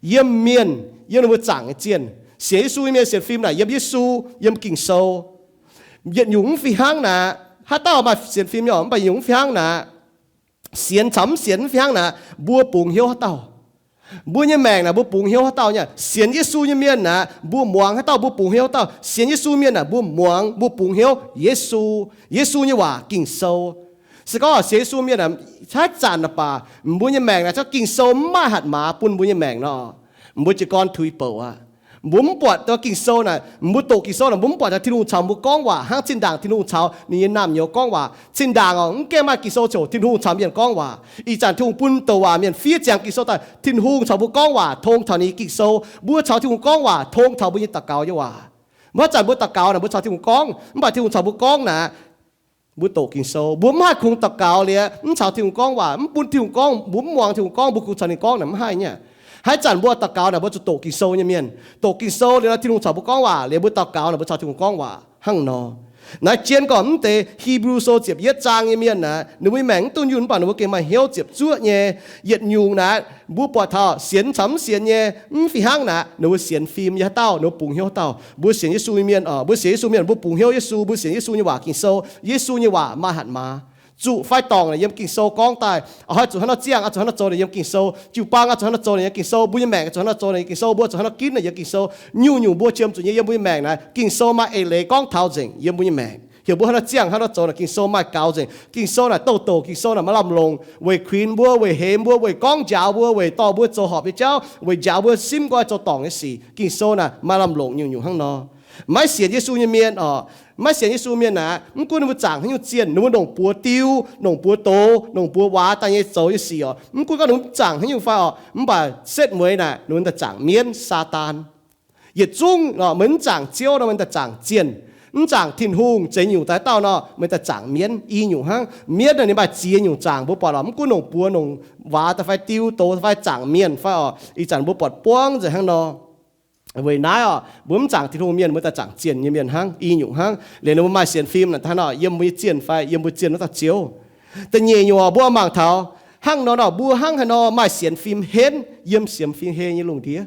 yiem mienh, yiem ninh mbuo zaangc nyei zienh. Sienx Yesu nyei mienh sienx fim naaic yiem Yesu, yiem Ging-Sou. Yietc nyungc mv fih hnangv naaic, haaix dauh maaih sienx fim nyei oc, mv baac yietc nyungc mv fih hnangv naaic, sienx caux mv sienx mv fih hnangv naaic, mbuo bungx hnyouv haaix dauh. Mbuo nyei maengc naaic mbuo bungx hnyouv haaix dauh nyei. Sienx Yesu nyei mienh naaic mbuo muangx haaix dauh mbuo bungx hnyouv haaix dauh. Sienx Yesu mienh naaic mbuo muangx, mbuo bungx hnyouv Yesu, Yesu nyei waac Ging-Sou. Se gorngv sienx Yesu mienh naaic, haaix zanc naaic baac mbuo nyei maengc naaic zungv Ging-Sou mv maaih hatc maaz bun mbuo nyei maengc nor, mbuo jiez gorn tuix bouc aqv. Mbuo mv buatc Ging-Sou naaic, mbuo doqc Ging-Sou naaic mbuo mv buatc taux Tin-Hungh caux mbuo gorngv waac hnangv zinh ndaangc Tin-Hungh caux ninh nyei naamh nyouz gorngv waac. Zinh ndaangc oc, mv gaengh maaih Ging-Sou ziouc Tin-Hungh caux mienh gorngv waac. Ih zanc Tin-Hungh bun douc waac mienh fiev ziangx Ging-Sou daaih, Tin-Hungh caux mbuo gorngv waac tong taux ninh nyei Ging-Sou. Mbuo caux Tin-Hungh gorngv waac tong taux mbuo nyei daux gaux nyei waac. Mv haaix zanc mbuo daux gaux naaic mbuo caux Tin-Hungh gorngv, mv baac Tin-Hungh caux mbuo gorngv naaic, mbuo doqc Ging-Sou. Mbuo mv haih kungx daux gaux liuz mv caux Tin-Hungh gorngv waac, mv bun Tin-Hungh gorngv, mbuo mv muangx Tin-Hungh gorngv, mbuo kungx caux ninh gorngv naaic mv haih nyei. Haaix zanc mbuo daux gaux naaic mbuo zuqc doqc Ging-Sou nyei mienh. Doqc Ging-Sou liuz nor Tin-Hungh caux mbuo gorngv waac, liuz mbuo daux gaux naaic mbuo caux Tin-Hungh gorngv waac hnangv nor. Naaiv jienv gorngv mv deix Hipv^lu Sou ziepc yietv zaang nyei mienh naaic, ninh mbuo nyei maengc mv dunh yunh mv baac ninh mbuo gengh maaih hnyouv ziepc zuoqv nyei. Yietc nyungc naaic mbuo buatc taux sienx caux mv sienx nyei, mv fih hnangv naaic ninh mbuo sienx fim nyei haaix dauh, ninh mbuo bungx hnyouv haaix dauh. Mbuo sienx Yesu nyei mienh oc, mbuo sienx Yesu mienh mbuo bungx hnyouv Yesu, mbuo sienx Yesu nyei waac Ging-Sou. Yesu nyei waac maaih hatc maaz. Zuqc fai dorngc naaic yiem Ging-Sou gorngv daaih, oix zuqc hnangv nor ziangh, oix zuqc hnangv nor zoux naaic yiem Ging-Sou. Jiu-baang oix zuqc hnangv nor zoux naaic yiem Ging-Sou. Mbuo nyei maengc oix zuqc hnangv nor zoux naaic yiem Ging-Sou. Mbuo zuqc hnangv nor ginv naaic yiem Ging-Sou. Nyungc-nyungc mbuo qiemx zuqc nyei yiem mbuo nyei maengc naaic, Ging-Sou maaih eix leiz gorngv taux nzengc yiem mbuo nyei maengc. Heuc mbuo hnangv nor ziangh, hnangv nor zoux naaic Ging-Sou maaih gaux nzengc. Ging-Sou naaic douh douc, Ging-Sou naaic maaih lamh longc weic kuinx mbuo, weic hemx mbuo, weic gorngv njaaux mbuo, weic dorh mbuo zoux horpc nyei jauv, weic njaaux mbuo simv gorngv zoux dorngc nyei sic. Ging-Sou naaic maaih lamh longc nyungc-nyungc hnangv nor. Maiv sienx Yesu nyei mienh oc, maiv sienx Yesu mienh naaic, mv gunv ninh mbuo zaangc haaix nyungc zienh, ninh mbuo longc buoz diu, longc buoz doz, longc buoz waac daaih nyei zoux nyei sic oc, mv gunv gorngv ninh mbuo zaangc haaix nyungc fai oc, mv baac setv mueiz naaic ninh mbuo daaih zaangc mienv, Saadaan. Yietc zungv nor meih mv zaangc Ziouv nor meih daaih zaangc zienh. Mv zaangc Tin-Hungh zeix nyungc daaih dauh nor meih daaih zaangc mienv. I nyungc hnangv. Mienv naaic ninh maaih ziex nyungc zaangc mbuo buatc oc, mv gunv longc buoz longc waac daaih fai diu doz fai zaangc mienh fai oc, ih zanc mbuo buatc buangv nzengc hnangv nor. Weic naaiv oc, mbuo mv zaangc Tin-Hungh mienh, mbuo daaih zaangc zienh nyei mienh hnangv. I nyungc hnangv, liuz ninh mbuo maaih sienx fim naaic hnangv nor, yiem mbuo nyei zienh fai yiem mbuo zienh wuov dauh Ziouv. Da'nyeic nyungc oc, mbuo mangc taux hnangv nor nor, mbuo hnangv haaix nor maaih sienx fim henv yiem sienx fim heh nyei lungh ndiev.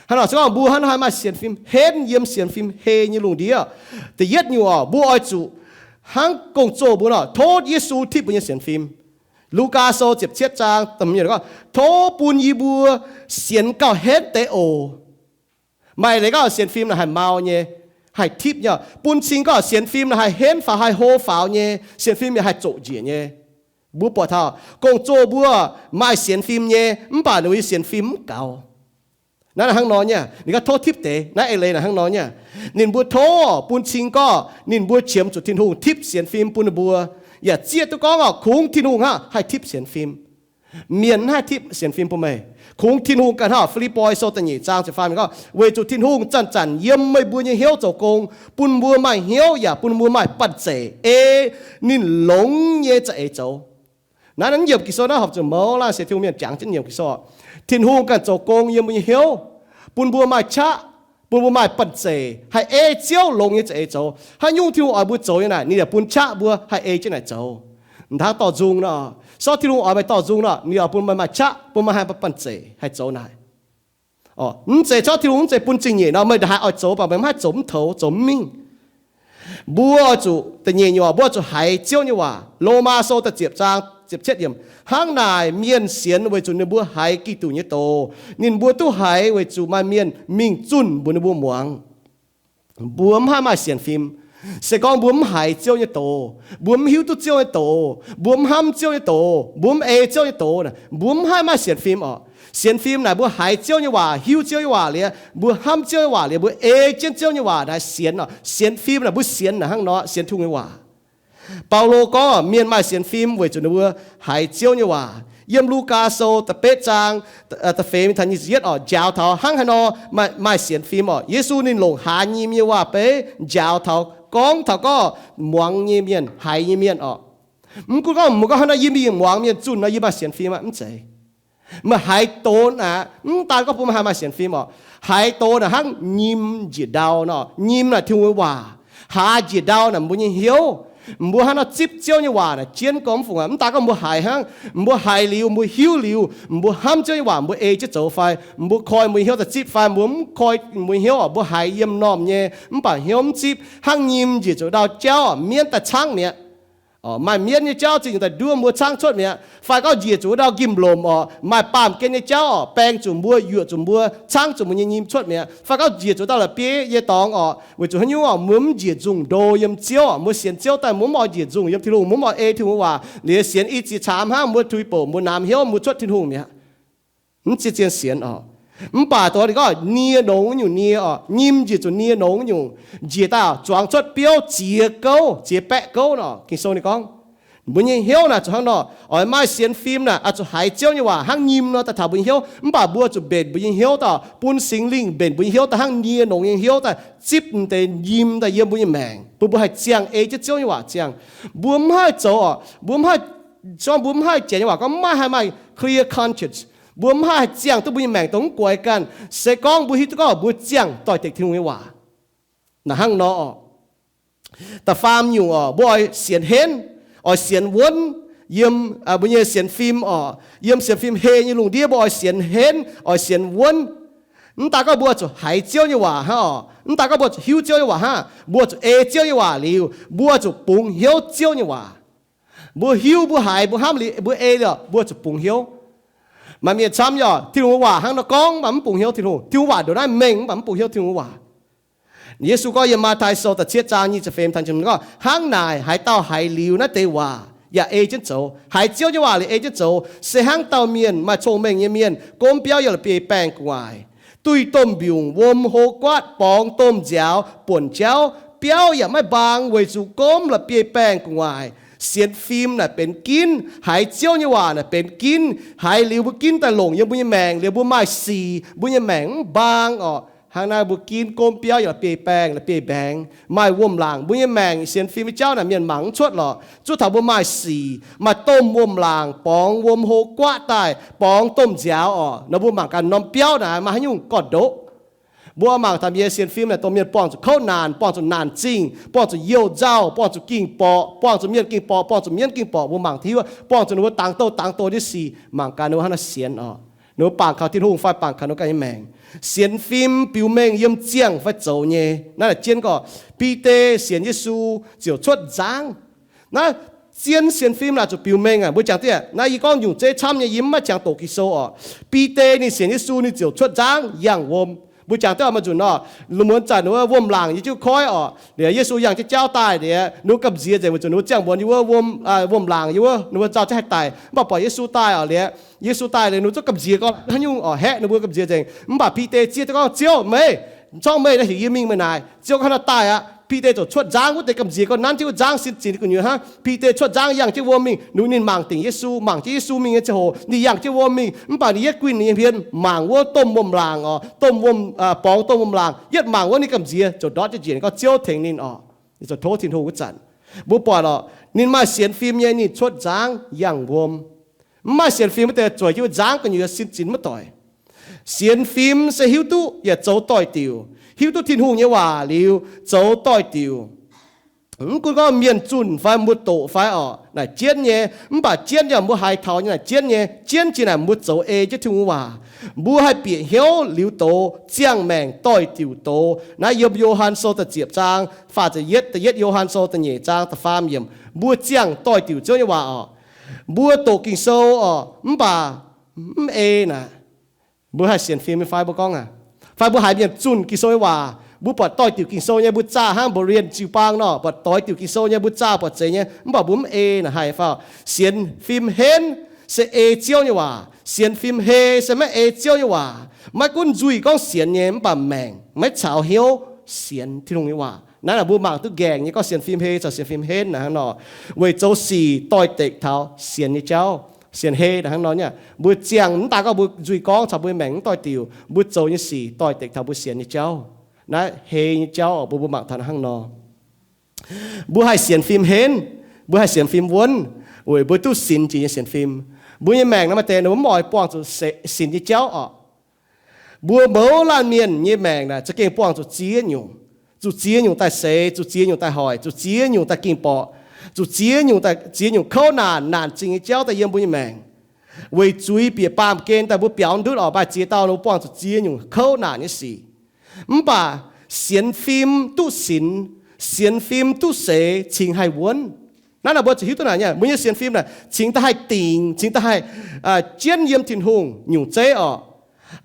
Hnangv nor se gorngv mbuo hnangv haaix maaih sienx fim henv yiem sienx fim heh nyei lungh ndiev. Da'yietv nyungc oc, mbuo oix zuqc hnangv gong-zoh mbuo nor, tov Yesu tipv mbuo nyei sienx fim. Lugaa Sou ziepc cietv zaang, tov bun yie mbuo sienx gauh henv deix oc. Maaih leiz gorngv sienx fim naaic haih mau nyei, haih tipv nyei. Bun cing gorngv sienx fim naaic haih henv faaux, haih hlo faaux nyei. Sienx fim yaac haih zoqc njiec nyei. Mbuo buatc taux gong-zoh mbuo maaih sienx fim nyei, mv baac ninh mbuo nyei sienx fim mv gaux. Naaiv hnangv nor nyei, ninh gorngv tov tipv deix. Naaiv eix leiz naaic hnangv nor nyei. Ninh mbuo tov bun cing gorngv ninh mbuo qiemx zuqc Tin-Hungh tipv sienx fim bun ninh mbuo, yaac zieqv duqv gorngv orqc, kungx Tin-Hungh hnangv haih tipv sienx fim. Mienh mv haih tipv sienx fim bun meih. Kungx Tin-Hungh ganh hnangv. Fi^lipv^poi Sou da'nyeic zaang ziepc faam ninh gorngv, weic zuqc Tin-Hungh zanc-zanc yiem meih mbuo nyei hnyouv zoux gong, bun mbuo maaih hnyouv yaac bun mbuo maaih banh zeic ei ninh longx nyei za'eix zoux. Naaiv, naaiv yiemc Ging-Sou naaiv horpc zuqc mouz laangh sienx Tin-Hungh mienh jangx jienv yiemc Ging-Sou. Tin-Hungh ganh zoux gong yiem mbuo nyei hnyouv, bun mbuo maaih qaqv, bun mbuo maaih banh zeic haih ei Ziouv longx nyei za'eix zoux. Haaix nyungc Tin-Hungh oix mbuo zoux nyei naaic, ninh yaac bun qaqv mbuo haih ei jienv naaic zoux. Mv hnangv dorh nzung nor, sortv Tin-Hungh oix meih dorh nzung nor, ninh oix bun meih maaih qaqv, bun meih haih banh zeic haih zoux naaic. Mv zeiz, sortv Tin-Hungh mv zeiz bun zingh nyeic nor, meih ndongc haaix oix zoux baac meih mv haih zoux mv toux, zoux mv mingh. Mbuo oix zuqc, da'nyeic nyungc, mbuo oix zuqc haiz Ziouv nyei waac. Lomaa Sou da'ziepc zaang ziepc cietv yiemc, hnangv naaic mienh sienx weic zuqc ninh mbuo haiz Giduc nyei doz. Ninh mbuo duqv haiz weic zuqc maaih mienh mingh zunh mbuox ninh mbuo muangx. Mbuo mv haih maaih sienx fim se gorngv mbuo mv haiz Ziouv nyei doz, mbuo mv hiuv duqv Ziouv nyei doz, mbuo mv hnamv Ziouv nyei doz, mbuo mv ei Ziouv nyei doz, mbuo mv haih maaih sienx fim orqc. Sienx fim naaic mbuo haiz Ziouv nyei waac, hiuv Ziouv nyei waac liuz, mbuo hnamv Ziouv nyei waac liuz, mbuo ei jienv Ziouv nyei waac naaic sienx orqc. Sienx fim naaic mbuo sienx naaic hnangv nor, sienx Tin-Hungh nyei waac. Baulo gorngv mienh maaih sienx fim weic zuqc ninh mbuo haiz Ziouv nyei waac. Yiem Lugaa Sou da'betv zaang da'feix mingh taux nyic ziepc yietv orqc, njaaux taux hnangv haaix nor maaih sienx fim orqc. Yesu ninh longc haaz nyim nyei waac-beiv njaaux taux, gorngv taux gorngv muangx nyei mienh, haiz nyei mienh orqc. Mv gunv gorngv mbuo gorngv hnangv nor yie mingh muangx mienh zunh nor yie maaih sienx fim aqv, mv zeiz. Meih haiz doz aqv, mv daan gorngv bun meih haih maaih sienx fim orqc. Haiz doz naaic hnangv nyim njiec ndau nor. Nyim naaic Tin-Hungh nyei waac. Haaz njiec ndau naaic mbuo nyei hnyouv. Mbuo hnangv nor zipv Ziouv nyei waac naaic jienv gorngv mv fungc aqv. Mv daan gorngv mbuo haiz hnangv, mbuo haiz liuz, mbuo hiuv liuz, mbuo hnamv Ziouv nyei waac, mbuo ei jienv zoux fai mbuo koi mbuo nyei hnyouv daaih zipv fai mbuo mv koi mbuo nyei hnyouv orqc, mbuo haiz yiem normh nyei mv baac hnyouv mv zipv, hnangv nyim njiec zuqc ndau jauv orqc, mienv daaih caangv mi'aqv. Maaih mienv nyei jauv zingh daaih nduov mbuo caangv cuotv mi'aqv. Fai gorngv njiec zuqc wuov ndau nqimh lomc orqc, maaih baamh gen nyei jauv orqc, baeng zuqc mbuo, yuoqc zuqc mbuo, caangv zuqc mbuo nyei nyim cuotv mi'aqv. Fai gorngv njiec zuqc ndau la'bieiv nyei dorngx orqc, weic zuqc haaix nyungc orqc, mbuo mv njiec nzungh ndo yiem Ziouv orqc, mbuo sienx Ziouv daaih mbuo mv oix njiec nzungh yiem Tin-Hungh, mbuo mv oix ei Tin-Hungh waac liuz sienx i ziex caamx hnangv, mbuo tuix bouc mbuo namx hnyouv mbuo cuotv Tin-Hungh mi'aqv. Mv ziex zien sienx orqc. Mv baac dongh ninh gorngv nie nongx nyungc nie orqc, nyim njiec zuqc nie nongx nyungc, njiec daaih zuangx cuotv biouv ziex gouv, ziex baeqv gouv nor. Ging-Sou ninh gorngv, mbuo nyei hnyouv naaic zuqc hnangv nor, oix maaih sienx fim naaic oix zuqc haiz Ziouv nyei waac hnangv nyim nor daaih taux mbuo nyei hnyouv. Mv baac mbuo zuqc mbenc mbuo nyei hnyouv daaih, bun Singx Lingh mbenc mbuo nyei hnyouv daaih hnangv nie nongx nyei hnyouv daaih zipv deix nyim daaih yiem mbuo nyei maengc, bun mbuo haih ziangh ei jienv Ziouv nyei waac ziangh. Mbuo mv haih zoux orqc, mbuo mv haih, gorngv mbuo mv haih janx nyei waac gorngv mv maaih haih maaih clear conscience. Mbuo mv haih haih ziangh duqv mbuo nyei maengc dongh mv guaix ganh. Se gorngv mbuo hiuv duqv gorngv mbuo ziangh doix-dekc Tin-Hungh nyei waac. Naaic hnangv nor orqc. Da'faam nyungc orqc, mbuo oix sienx henv, oix sienx wuonv. Yiem mbuo nyei sienx fim orqc, yiem sienx fim heh nyei lungh ndiev mbuo oix sienx henv, oix sienx wuonv. Mv daan gorngv mbuo zuqc haiz Ziouv nyei waac hnangv orqc, mv daan gorngv mbuo zuqc hiuv Ziouv nyei waac hnangv, mbuo zuqc ei Ziouv nyei waac liuz, mbuo zuqc bungx hnyouv Ziouv nyei waac. Mbuo hiuv, mbuo haiz, mbuo hnamv liuz, mbuo ei liuz, mbuo zuqc bungx hnyouv. Maaih mienh camv nyei orqc, Tin-Hungh nyei waac hnangv nor gorngv mv baac mv bungx hnyouv Tin-Hungh. Tin-Hungh waac ndongc naaiv mengh mv baac mv bungx hnyouv Tin-Hungh nyei waac. Yesu gorngv yiem Matv^tai Sou da'cietv zaang nyic ziepc feix taux nyic ziepc gorngv, hnangv naaic haaix dauh haiz liuz naaiv deix waac yaac ei jienv zoux, haiz Ziouv nyei waac liuz ei jienv zoux, se hnangv dauh mienh maaih cong-mengh nyei mienh gomv biauv yiem la'bieiv-baengh gu'nguaaic, duih domh mbiungc wuom hlo guaatv, borngz domh nziaaux buonc jauv, biauv yaac maiv mbaang weic zuqc gomv la'bieiv-baengh gu'nguaaic. Sienx fim naaic benx ginv, haiz Ziouv nyei waac naaic benx ginv. Haiz liuz mbuo ginv daaih longc yiem mbuo nyei maengc liuz mbuo maaih sic, mbuo nyei maengc mv mbaang orqc. Hnangv naaiv mbuo ginv gomv biauv yiem la'bieiv-baengh, la'bieiv-mbaengx, maaih wuom-laangc. Mbuo nyei maengc sienx fim nyei jauv naaic mienh mangc mv cuotv lorqc. Zuov taux mbuo maaih sic, maaih domh wuom-laangc, borngz wuom hlo guaatv daaih, borngz domh nziaaux orqc. Nor mbuo mangc gaax norm biauv naaic maaih haaix nyungc gorn-ndoqv. Mbuo mangc taux mienh sienx fim naaic domh mienh buangh zuqc kouv naanc, buangh zuqc naanc zingh, buangh zuqc youh nzauh, buangh zuqc ging-borqc, buangh zuqc mienh ging-borqc, buangh zuqc mienv ging-borqc. Mbuo mangc hiuv, buangh zuqc ninh mbuo dangx douh dangx douh nyei sic. Mangc gaax ninh mbuo hnangv naaiv sienx orqc, ninh mbuo bangc kaux Tin-Hungh fai bangc kaux ninh mbuo ganh nyei maengc. Sienx fim biux mengh yiem ziangh fai zoux nyei. Naaiv jienv gorngv Bide sienx Yesu ziouc cuotv nzangv. Naaiv zien sienx fim naaic zuqc biux mengh aqv. Mbuo jangx dieh, naaiv yie gorngv nyungc zeiv camv nyei, yie mv maaih jangx doqc Ging-Sou orqc. Bide ninh sienx Yesu ninh ziouc cuotv nzangv yangh wuom. Mbuo jangx duqv oix maaih nzunc nor, lungh muonz zanc ninh wuov wuom-laangc yiem jienv koiv orqc. Liuz Yesu yangh jienv jauv daaih liuz, ninh wuov gamh nziex nzengc, weic zuqc ninh wuov ziangh muonz yiem wuov wuom, wuom-laangc yiem wuov, ninh wuov nzauh jienv haih daic. Mv baac buatc Yesu daaih orqc, liuz Yesu daaih liuz ninh wuov zungv gamh nziex gorngv haaix nyungc orqc, haeqv ninh mbuo gamh nziex nzengc. Mv baac Bide zieqv duqv gorngv, Ziouv, meih, zorngv meih naaiv heuc yie mingh meih naaic. Ziouv gorngv, Haaix nor daaih aqv? Bide ziouc cuotv nzangv wuov deix gamh nziex gorngv nanv jienv wuov nzangv sin zinx gu'nyuoz hnangv. Bide cuotv nzangv yangh jienv wuom mingh. Ninh, ninh mangc dingc Yesu, mangc jienv Yesu mingh nyei ziangh hoc ninh yangh jienv wuom mingh, mv baac ninh yietv guinh ninh nyei hmien mangc wuov domh wuom-laangc orqc, domh wuom, borngz domh wuom-laangc, yietv mangc wuov ninh gamh nziex ziouc ndortv jienv njiec, ninh gorngv Ziouv tengx ninh orqc. Ninh ziouc tov Tin-Hungh wuov zanc, mbuo buatc orqc, ninh maaih sienx fim nyei, ninh cuotv nzangv yangh wuom. Mv maaih sienx fim wuov deix zueiz jienv wuov nzangv gu'nyuoz sin zinx maiv doic. Sienx fim se hiuv duqv yaac zoux doix-diuc, hiuv duqv Tin-Hungh nyei waac liuz zoux doix-diuc. Mv gunv gorngv mienh zunh fai mbuo doqc fai orqc, naaic jienv nyei, mv baac jienv yaac mbuo haiz taux nyei naaic jienv nyei, jienv jiex naaic mbuo zoux ei jienv Tin-Hungh waac. Mbuo haih bieqc hnyouv liuz doz ziangh maengc doix-diuc doz. Naaiv yiem Yo^han Sou da'ziepc zaang faah ziepc yietv, da'yietv Yo^han Sou da'nyeic zaang da'faam yiemc, mbuo ziangh doix-diuc Ziouv nyei waac orqc. Mbuo doqc Ging-Sou orqc, mv baac mv ei naaic. Mbuo haih sienx fim nyei fai mbuo gorngv aqv? Fai mbuo haiz mienh zunh Ging-Sou nyei waac, mbuo buatc doix-diuc Ging-Sou nyei, mbuo zaah hnangv Berean jiu-baang nor, buatc doix-diuc Ging-Sou nyei, mbuo zaah buatc zeiz nyei, mv baac mbuo mv ei naaic haih fai? Sienx fim henv se ei Ziouv nyei waac. Sienx fim hei se maiv ei Ziouv nyei waac. Maiv gunv nzuih gorngv sienx nyei, mv baac maengc maiv caux hnyouv sienx Tin-Hungh nyei waac. Naaiv naaic mbuo mangc duqv nqaengc nyei gorngv sienx fim hei caux sienx fim henv naaic hnangv nor, weic zoux sic doix-dekc taux sienx nyei jauv. Sienx hei naaic hnangv nor nyei, mbuo ziangh mv daaih gorngv mbuo nzuih gorngv caux mbuo maengc mv doix-diuc, mbuo zoux nyei sic doix-dekc taux mbuo sienx nyei jauv. Naaiv hei nyei jauv mbuo, mbuo mangc taux naaiv hnangv nor. Mbuo haih sienx fim henv, mbuo haih sienx fim wuonv, weic mbuo duqv sinx jiex nyei sienx fim. Mbuo nyei maengc naaiv maaih deix ninh mbuo mv oix buangh zuqc sinx nyei jauv orqc. Mbuo mouz laanh mienh nyei maengc naaic za'gengh buangh zuqc ziex nyungc. Zuqc ziex nyungc daaih seix, zuqc ziex nyungc daaih hoic, zuqc ziex nyungc daaih ging-borqc, zuqc ziex nyungc daaih, ziex nyungc kouv naanc, naanc zingh nyei jauv daaih yiem mbuo nyei maengc. Weic zuiz bieqc baamh gen daaih mbuo biaux ndutv orqc, maaih ziex dauh ninh mbuo buangh zuqc ziex nyungc kouv naanc nyei sic. Mv baac sienx fim duqv sinx, sienx fim duqv seix cingx haih wuonv. Naaiv naaic mbuo zuqc hiuv duqv naaic nyei, mbuo nyei sienx fim naaic cingx daaih haih dingc, cingx daaih haih jienv yiem Tin-Hungh nyungc zeiv orqc.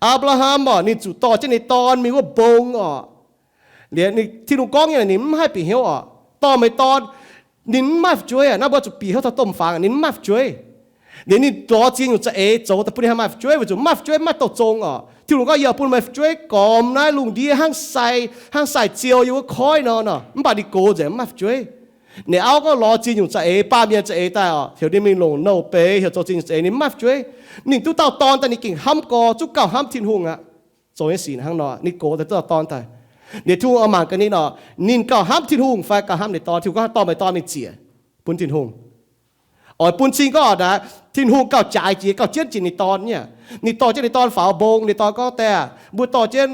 Apc^laa^ham orqc, ninh zuqc dorh jienv ninh dorn mingh wuov mbong orqc. Liuz Tin-Hungh gorngv nyei, ninh mv haih bieqc hnyouv orqc, dorh meih dorn, ninh mv maaih fu'jueiv aqv. Naaiv mbuo zuqc bieqc hnyouv taux domh fangx, ninh mv maaih fu'jueiv. Liuz ninh lorz ziex nyungc za'eix zoux daaih bun ninh haih maaih fu'jueiv, weic zuqc mv maaih fu'jueiv mv maaih dorh zong orqc. Tin-Hungh gorngv, Yie oix bun meih fu'jueiv gormx naaiv lungh ndiev hnangv sai, hnangv sai ziou yiem wuov koiv nor. Nor mv baac ninh gox nzengc, mv maaih fu'jueiv. Ninh auv gorngv lorz ziex nyungc za'eix, baamh mienh za'eix daaih orqc, heuc ninh mingh longc nouh beiz, heuc zoux ziex nyungc za'eix, ninh mv maaih fu'jueiv. Ninh duqv dauh dorn daaih ninh gengh hnamv gorx, zungv gauh hnamv Tin-Hungh aqv. Zoux nyei sic hnangv nor, ninh gox daaih duqv dauh dorn daaih. Liuz Tin-Hungh oix mangc gaax ninh orqc, ninh gauh hnamv Tin-Hungh fai gauh hnamv ninh dorn. Tin-Hungh gorngv dorh meih dorn mingh ziec bun Tin-Hungh. Oix bun cing gorngv naaic, Tin-Hungh gauh jaaix jiex, gauh jienv jiex ninh dorn nyei. Ninh dorh jienv ninh dorn faaux mbong, ninh dorn gorngv, Diex, mbuo dorh jienv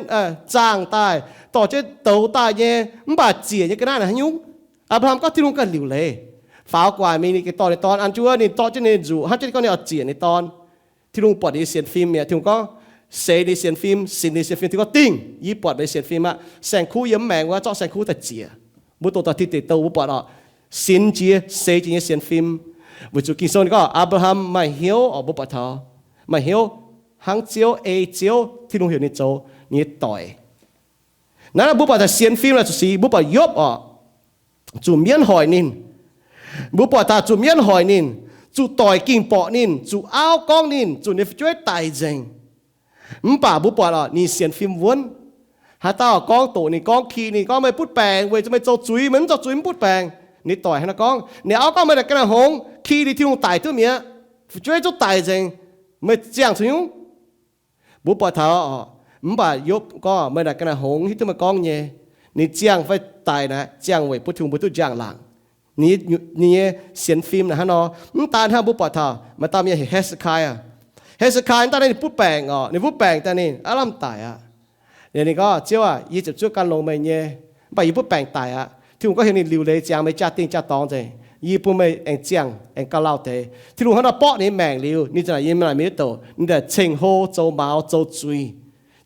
zaangh daaih, dorh jienv douz daaih nyei, mv baac ziec nyei ga'naaiv naaic haaix nyungc? Apc^laa^ham gorngv Tin-Hungh ganh liuc leiz. Faaux gu'nguaaic mingh ninh gengh dorh ninh dorn an jienv wuov, ninh dorh jienv ninh nyei nzuqc hnangv jienv gorngv ninh oix ziec ninh dorn. Tin-Hungh buatc ninh nyei sienx fim mi'aqv. Tin-Hungh gorngv, Seix ninh sienx fim, sinx ninh sienx fim. Tin-Hungh gorngv, Dingh, yie buatc meih nyei sienx fim aqv. Saeng-kuv yiem mv maengx wuov, zorqv saeng-kuv daaih ziec. Mbuo doqc taux Tin Deic Douh mbuo buatc orqc, sinx jiex, seix jiex nyei sienx fim. Weic zuqc Ging-Sou ninh gorngv Apc^laa^ham maaih hnyouv orqc, mbuo buatc taux maaih hnyouv hnangv Ziouv, ei Ziouv, Tin-Hungh heuc ninh zoux ninh nyei doic. Naaiv mbuo buatc taux sienx fim naaic zuqc sinx. Mbuo buatc Yopv orqc, zuqc mienv hoic ninh. Mbuo buatc taux zuqc mienv hoic ninh, zuqc doic ging-borqc ninh, zuqc auv gorngv ninh, zuqc ninh fu'jueiv daic nzengc. Mv baac mbuo buatc orqc, ninh sienx fim wuonv. Haaix dauh gorngv doqc ninh, gorngv ki ninh, gorngv meih butv baengc weic zuqc meih zoux zuiz, meih mv zoux zuiz mv butv baengc. Ninh doic hnangv naaiv gorngv, ninh auv gorngv meih naaic ga'naaiv hngongx, ki ninh, Tin-Hungh daic duqv mi'aqv, fu'jueiv zungv daic nzengc, meih ziangh caux nyungc? Mbuo buatc taux orqc, mv baac Yopv gorngv meih naaic ga'naaiv hngongx, hiuv duqv meih gorngv nyei. Ninh ziangh fai daic naaic, ziangh weic bun Tin-Hungh mbuo duqv njang-laangc. Ninh nyei sienx fim naaic hnangv nor. Mv daan hnangv, mbuo buatc taux maaih dauh mienh heuc He^se^kai aqv. He^se^kai mv daan ninh butv baengc orqc, ninh butv baengc daaih ninh aav lamh daic aqv. Ninh gorngv, Ziouv aac, yie ziepc zuoqv gan longx meih nyei, mv baac yie butv baengc daic aqv. Tin-Hungh gorngv heuc ninh liuc leiz ziangx meih jaa-dingh jaa-dorngx nzengc, yie bun meih aengx ziangh aengx gauh lauh deix. Tin-Hungh hnangv nor borqv ninh nyei maengc liuz, ninh za'naaic yiem naaic mingh wuov douc, ninh daaih ceng-hlo, zoux maux, zoux zuiz.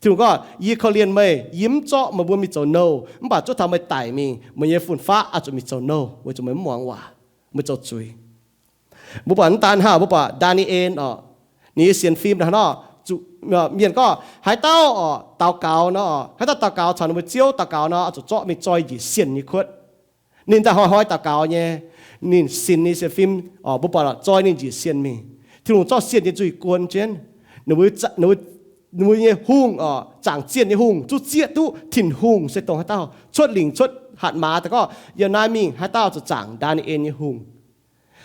Tin-Hungh gorngv, yie korv-lienh meih, yie mv zorqv meih mbuo mingh zoux nouh, mv baac zuov taux meih daic mingh, meih nyei fun-faqv oix zuqc mingh zoux nouh, weic zuqc meih mv muangx waac, meih zoux zuiz. Mbuo buatc mv daan hnangv, mbuo buatc Ndaa^ni^en orqc, ninh nyei sienx fim naaic hnangv nor, Mienh gorngv haaix dauh oc daux gaux nor, haaix dauh daux gaux caux ninh mbuo Ziouv daux gaux nor, oix zuqc zorqv mingh zoi njiec sienh nyei kuotv. Ninh daaih hnoi-hnoi daux gaux nyei, ninh sinx ninh sienx fim, mbuo buatc zoi ninh njiec sienh mingh. Tin-Hungh zorqv sienh nyei nzuih guon jienv. Ninh mbuo nyei hungh, zaangc zienh nyei hungh, zuqv zieqv duqv Tin-Hungh se dongh haaix dauh. Cuotv lingc cuotv hatc maaz daaih gorngv yiem naaiv mingh haaix dauh zuqc zaangc Ndaa^ni^en nyei hungh.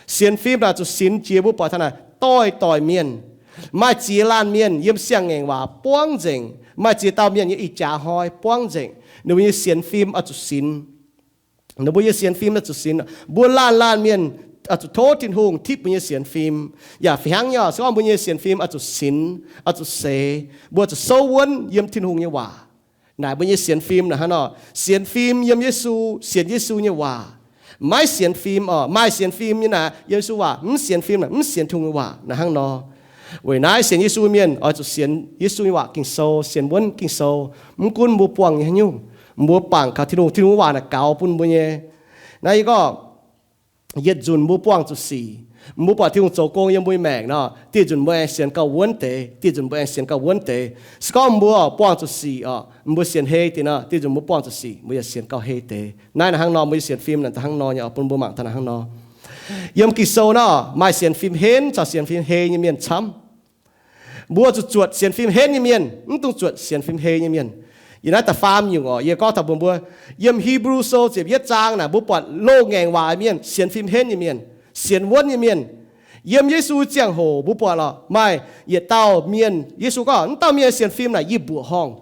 Sienx fim naaic zuqc sinx jiex, mbuo buatc taux naaic doix-doix mienh, maaih ziex laanh mienh yiem siang-ngaengc waac buangv nzengc, maaih ziex dauh mienh yiem ih jaax hnoi buangv nzengc. Ninh mbuo nyei sienx fim oix zuqc sinx. Ninh mbuo nyei sienx fim oix zuqc sinx. Mbuo laanh laanh mienh oix zuqc tov Tin-Hungh tipv mbuo nyei sienx fim. Yaac fih hnangv nyei, se gorngv mbuo nyei sienx fim oix zuqc sinx, oix zuqc seix, mbuo zuqc souv wuonv yiem Tin-Hungh nyei waac. Naaic mbuo nyei sienx fim naaic hnangv nor, sienx fim yiem Yesu, sienx Yesu nyei waac. Maiv sienx fim oc, maaih sienx fim nyei naaic yiem Yesu waac, mv sienx fim naaic mv sienx Tin-Hungh nyei waac naaic hnangv nor. Weic naaiv sienx Yesu mienh oix zuqc sienx Yesu nyei waac Ging-Sou, sienx wuonv Ging-Sou. Mv gunv mbuo buangh nyei haaix nyungc, mbuo bangc kaux Tin-Hungh, Tin-Hungh waac naaic gaux bun mbuo nyei. Naaiv yie gorngv yietc nzunc mbuo buangh zuqc sic. Mbuo buatc Tin-Hungh zoux gong yiem mbuo nyei maengc nor, dieh nzunc mbuo aengx sienx gauh wuonv deix, dieh nzunc mbuo aengx sienx gauh wuonv deix. Se gorngv mbuo buangh zuqc sic oc, mbuo sienx hei deix nor, dieh nzunc mbuo buangh zuqc sic mbuo yaac sienx gauh hei deix. Naaiv naaic hnangv nor, mbuo nyei sienx fim naaic hnangv nor nyei oc, bun mbuo mangc taux naaic hnangv nor. Yiem Ging-Sou nor maaih sienx fim henv caux sienx fim hei nyei mienh camv. Mbuo zuqc zuotc sienx fim henv nyei mienh, mv dungx zuotc sienx fim hei nyei mienh. Yiem naaiv da'faam nyungc oc, yie gorngv taux mbuox mbuo, yiem Hipv^lu Sou ziepc yietv zaang naaic mbuo buatc loz-ngaengc waac mienh, sienx fim henv nyei mienh, sienx wuonv nyei mienh. Yiem Yesu ziangh hoc mbuo buatc lorqc, maaih yietc dauh mienh, Yesu gorngv, wuov dauh mienh sienx fim naaic yie mbuoqc horngh.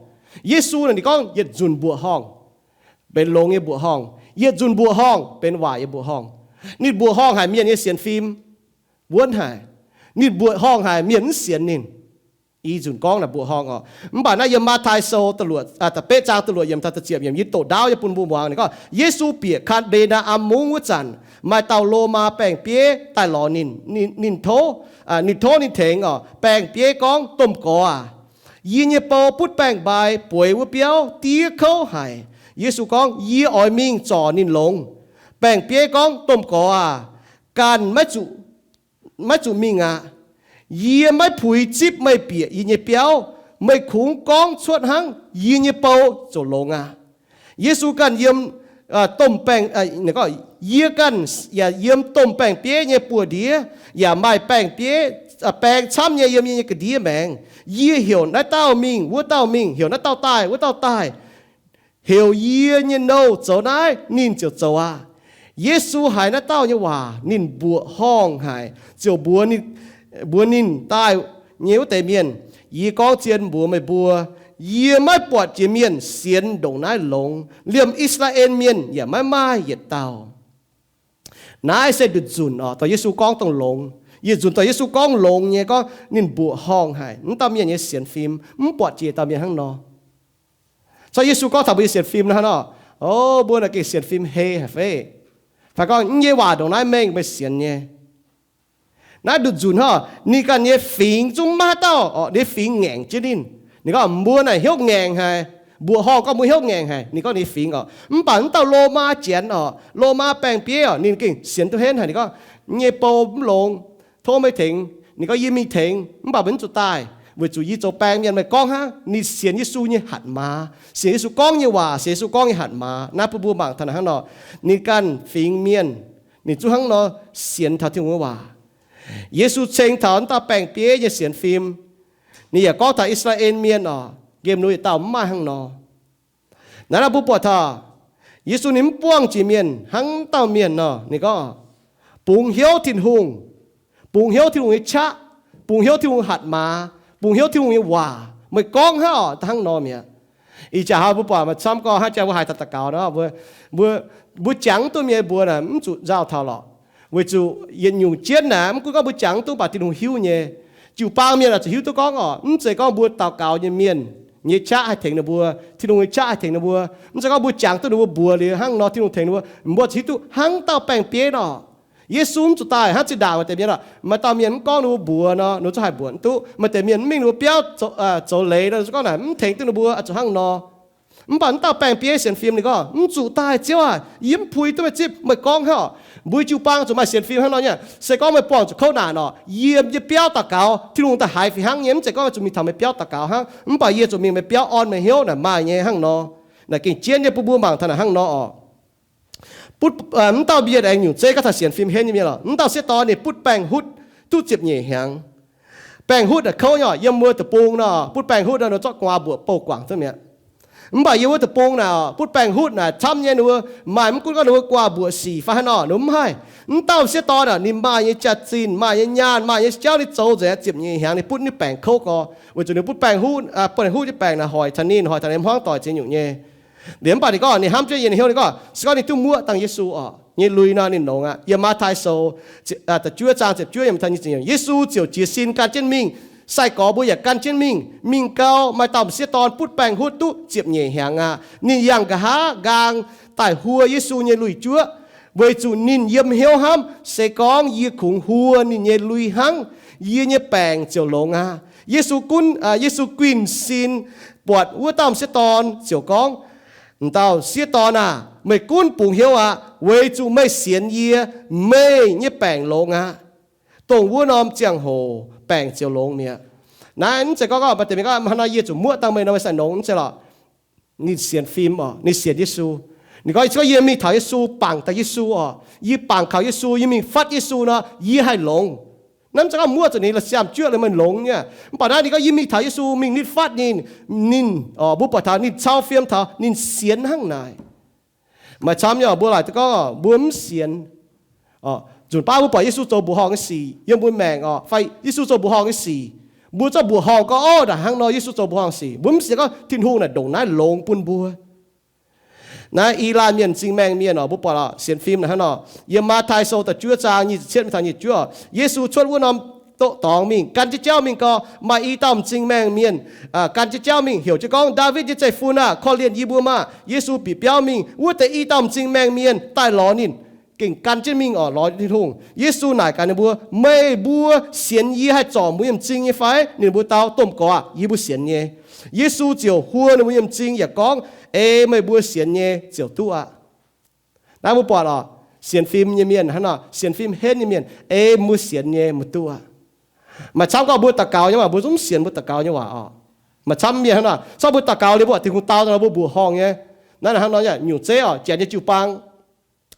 Yesu naaic ninh gorngv yietc nzunc mbuoqc horngh benx longx nyei mbuoqc horngh, yietc nzunc mbuoqc horngh benx waaic nyei mbuoqc horngh. Ninh mbuoqc horngh haic mienh nyei sienx fim wuonv haic. Ninh mbuoqc horngh haic mienh mv sienx ninh. Ih nzunc gorngv naaic mbuoqc horngh oc. Mv baac naaiv yiem Matv^tai Sou da'luoqc, da'betv zaang da'luoqc yiemc taux da'ziepc yiemc yie doqc ndaauv yie bun mbuo muangx. Ninh gorngv Yesu bieqc Kapv^nde^naa^am Mungv wuov zanc, maaih dauh Lomaa baeng-bieiv daaih lorz ninh. Ninh tov, ninh tov ninh tengx oc. Baeng-bieiv gorngv, Domh Gorx aac, yie nyei bou butv baeng-mbai bueix wuov biauv diev kouv haic. Yesu gorngv, Yie oix mingh zorc ninh longx. Baeng-bieiv gorngv, Domh Gorx aac, ganh maiv zuqc mingh aqv. Yie maiv puix zipv meih bieqc yie nyei biauv. Meih kungx gorngv cuotv hnangv, yie nyei bou ziouc longx aqv. Yesu ganh yiem domh baeng, yie ganh yaac yiem domh baeng-bieiv nyei buoz-ndiev, yaac maaih baeng-bieiv, baeng camv nyei yiem yie nyei ga'ndiev maengx. Yie heuc naaiv dauh mingh, wuov dauh mingh, heuc naaiv dauh daaih, wuov dauh daaih. Heuc yie nyei nouh zoux naaiv, ninh ziouc zoux aqv. Yesu haiz naaiv dauh nyei waac, ninh mbuoqc horngh haic, ziouc mbuox ninh daaih nyei wuov deix mienh, Yie gorngv zien mbuox meih mbuo, yie maiv buatc jiex mienh sienx ndongc naaiv longx. Liemh I^saa^laa^en Mienh yaac maiv maaih yietc dauh. Naaiv se nduqc nzunc oc, dongh Yesu gorngv dongh longx. Yietc nzunc dongh Yesu gorngv longx nyei, gorngv ninh mbuoqc horngh haic, wuov dauh mienh nyei sienx fim mv buatc jiex dauh mienh hnangv nor. Corc Yesu gorngv taux mbuo nyei sienx fim hnangv nor, o, mbuo naaic gengh sienx fim hei haic fei? Fai gorngv, Yie nyei waac ndongc naaiv mengh meih sienx nyei. Naaiv nduqc nzunc hnangv, ninh ganh nyei fingx zungv maiv dauh oc, ninh fingx ngaengc jienv ninh. Ninh gorngv, Mbuo naaic hnyouv ngaengc haic. Mbuoqc horngh gorngv mbuo hnyouv ngaengc haic. Ninh gorngv ninh fingx oc. Mv baac wuov dauh Lomaa janx oc, Lomaa baeng-bieiv oc, ninh gengh sienx duqv henv haic. Ninh gorngv, Yie nyei bou mv longx, tov meih tengx. Ninh gorngv, Yie mingh tengx, mv baac meih mv zuqc daaih, weic zuqc yie zoux baeng mienh. Meih gorngv hnangv. Ninh sienx Yesu nyei hatc maaz, sienx Yesu gorngv nyei waac, sienx Yesu gorngv nyei hatc maaz. Naaiv bun mbuo mangc taux naaic hnangv nor, ninh ganh fingx mienh, ninh zungv hnangv nor sienx taux Tin-Hungh nyei waac. Yesu ceng taux wuov dauh baeng-bieiv nyei sienx fim. Ninh yaac gorngv taux I^saa^laa^en Mienh oc, nqemh nor yietc dauh mv maaih hnangv nor. Naaiv naaiv mbuo buatc taux Yesu ninh mv buangh jiex mienh hnangv dauh mienh nor. Ninh gorngv, Bungx hnyouv Tin-Hungh, bungx hnyouv Tin-Hungh nyei qaqv, bungx hnyouv Tin-Hungh nyei hatc maaz, bungx hnyouv Tin-Hungh nyei waac. Meih gorngv hnangv oc, hnangv nor mi'aqv. Ih jaax hnoi mbuo buatc maaih camv gorngv hnangv jaax mbuo haiz taux daux gaux nor, mbuo, mbuo jangx mv duqv mienh mbuox naaic mv zuqc nzauh taux lorqc. Weic zuqc yietc nyungc jienv naaic mv gunv gorngv mbuo jangx mv duqv, mv baac Tin-Hungh hiuv nyei. Jiu-baang mienh oix zuqc hiuv duqv gorngv oc, mv zeiz gorngv mbuo daux gaux nyei mienh nyei qaqv haih tengx ninh mbuo, Tin-Hungh nyei qaqv haih tengx ninh mbuo. Mv zeiz gorngv mbuo jangx duqv ninh mbuo mbuox liuz hnangv nor Tin-Hungh tengx ninh mbuo. Mbuo zuqc hiuv duqv hnangv dauh baeng-bieiv nor. Yesu mv zuqc daaih hnangv zinh ndaangc maaih deix mienh oc, maaih dauh mienh mv gorngv ninh mbuo mbuox nor, ninh mbuo zungv haih mbuox mv duqv. Maaih deix mienh mv mingh ninh mbuo biauv zoux leiz nor, ninh zungv gorngv naaic mv tengx duqv ninh mbuo, oix zuqc hnangv nor. Mv baac mv dauh baengh bieiv sienx fim ninh gorngv, Mv zuqc daaih, Ziouv aac. Yie mv puix duqv meih zipv, meih gorngv hnangv oc. Mbuo jiu-baang zuqc maaih sienx fim hnangv nor nyei. Se gorngv meih buangh zuqc kouv naanc oc, yiem yie biauv daux gaux, Tin-Hungh daaih haiz fih hnangv nyei. Mv zeiz gorngv zuqc mingh taux meih biauv daux gaux hnangv, mv baac yie zuqc mingh meih biauv orn meih hnyouv naaic maaih nyei hnangv nor. Naaic gengh jienv nyei bun mbuo mangc taux naaic hnangv nor oc. Mv dauh mienh aengx nyungc zeiv gorngv taux sienx fim henv nyei mienh oc. Mv dauh sieqv dorn ninh butv baengh hutv duqv ziepc nyeic hnyangx. Baengh hutv naaic kouv nyei oc, yiem wuov deic-bung nor, butv baengh hutv nor, ninh zorqv gu'nguaaz mbuoqc bouh guangc duqv mi'aqv. Mv baac yiem wuov deic-bung naaic, butv baengh hutv naaic camv nyei, ninh mbuo maaih, mv gunv gorngv ninh mbuo gu'nguaaz mbuoqc sic fai haaix nor, ninh mbuo mv haih. Mv dauh sieqv dorn naaic ninh maaih nyei jaax-zinh, maaih nyei nyaanh, maaih nyei jauv, ninh zoux nzengc ziepc nyeic hnyangx, ninh butv nyei baengc kouv gorx, weic zuqc ninh butv baengh hutv, baengh hutv nyei baengc naaic hoic taux ninh, hoic taux ninh hmuangv doic ziex nyungc nyei. Liuz mv baac ninh gorngv ninh hnamv jienv yie nyei hnyouv, ninh gorngv se gorngv ninh duqv muoqv dangh Yesu oc, nyei lui nor ninh longx aqv. Yiem Matv^tai Sou da'juov zaang ziepc juov, Yesu ziouc jiez sin gan jienv mingh. Sai-gorx mbuo yaac gan jienv mingh. Mingh gau, maaih dauh m'sieqv dorn butv baengh hutv duqv ziepc nyeic hnyangx aqv. Ninh yangh nqa'haav nqaang daaih huo Yesu nyei lui-juoqv, weic zuqc ninh yiem hnyouv hnamv, se gorngv yie kungx huo ninh nyei lui hnangv, yie nyei baengc ziouc longx aqv. Yesu gunv, Yesu guinh sin buatc wuov dauh m'sieqv dorn ziouc gorngv, M'dauh sieqv dorn aah! Meih gunv bungx hnyouv aqv, weic zuqc meih sienx yie, meih nyei baengc longx aqv. Dongh wuov norm ziangh hoc baengc ziouc longx mi'aqv. Naaiv mv zeiz gorngv, gorngv maaih deix mienh gorngv, Hnangv nor yie zuqc muoqv dangh meih nor meih sai nongx, mv zeiz lorqc. Ninh sienx fim oc, ninh sienx Yesu. Ninh gorngv, Se gorngv yie mingh taux Yesu, bangc daaih Yesu oc, yie bangc kaux Yesu, yie mingh fatv Yesu nor, yie haih longx. Naaiv mv zeiz gorngv muoqv zuqc ninh la'siaam juoqv liuz meih longx nyei. Mv baac naaiv ninh gorngv yie mingh taux Yesu, mingh nitv fatv ninh, ninh, mbuo buatc taux ninh cau fiem taux ninh sienx hnangv naaic. Maaih camv nyei oc, mbuo laaic duqv gorngv mbuo mv sienx. Nzunc baav mbuo buatc Yesu zoux mbuoqc horngh nyei sic yiem mbuo maengc oc, fai Yesu zoux mbuoqc horngh nyei sic, mbuo zorqv mbuoqc horngh gorngv, Orv, naaic hnangv nor Yesu zoux mbuoqc horngh sic. Mbuo mv sienx gorngv Tin-Hungh naaic ndongc naaiv longx bun mbuo. Naaiv i laanh mienh m'zing maengh mienh oc, mbuo buatc oc, sienx fim naaic hnangv nor. Yiem Matv^tai Sou da'juov zaang nyic ziepc cietv mingh taux nyic ziepc juov oc, Yesu cuotv wuov norm dorngx mingh, gan jienv jauv mingh gau. Maaih i dauh m'zing maengh mienh gan jienv jauv mingh, heuc jienv gorngv, Ndaawitv nyei zeiv-fun aah! Korv-lienh yie mbuo maah! Yesu bieqc biauv mingh, wuov deix i dauh m'zing maengh mienh daaih lorz ninh, gengh gan jienv mingh oc, lorz Tin-Hungh. Yesu naaic gaax ninh mbuo, Meih mbuo sienx yie haih zorc mbuo nyei m'zing nyei fai? Ninh mbuo dau, Domh Gorx aah, yie mbuo sienx nyei. Yesu ziouc huo ninh mbuo nyei m'zing yaac gorngv, Ei meih mbuo sienx nyei ziouc duqv aqv. Naaiv mbuo buatc oc, sienx fim nyei mienh hnangv nor, sienx fim henv nyei mienh, Ei mbuo sienx nyei, mbuo duqv aqv. Maaih camv gorngv mbuo daux gaux nyei waac mbuo zungv mv sienx mbuo daux gaux nyei waac oc. Maaih camv mienh hnangv nor, se gorngv mbuo daux gaux liuz mbuo Tin-Hungh dau nor mbuo mbuoqc horngh nyei. Naaiv hnangv nor nyungc zeiv oc, janx nyei jiu-baang,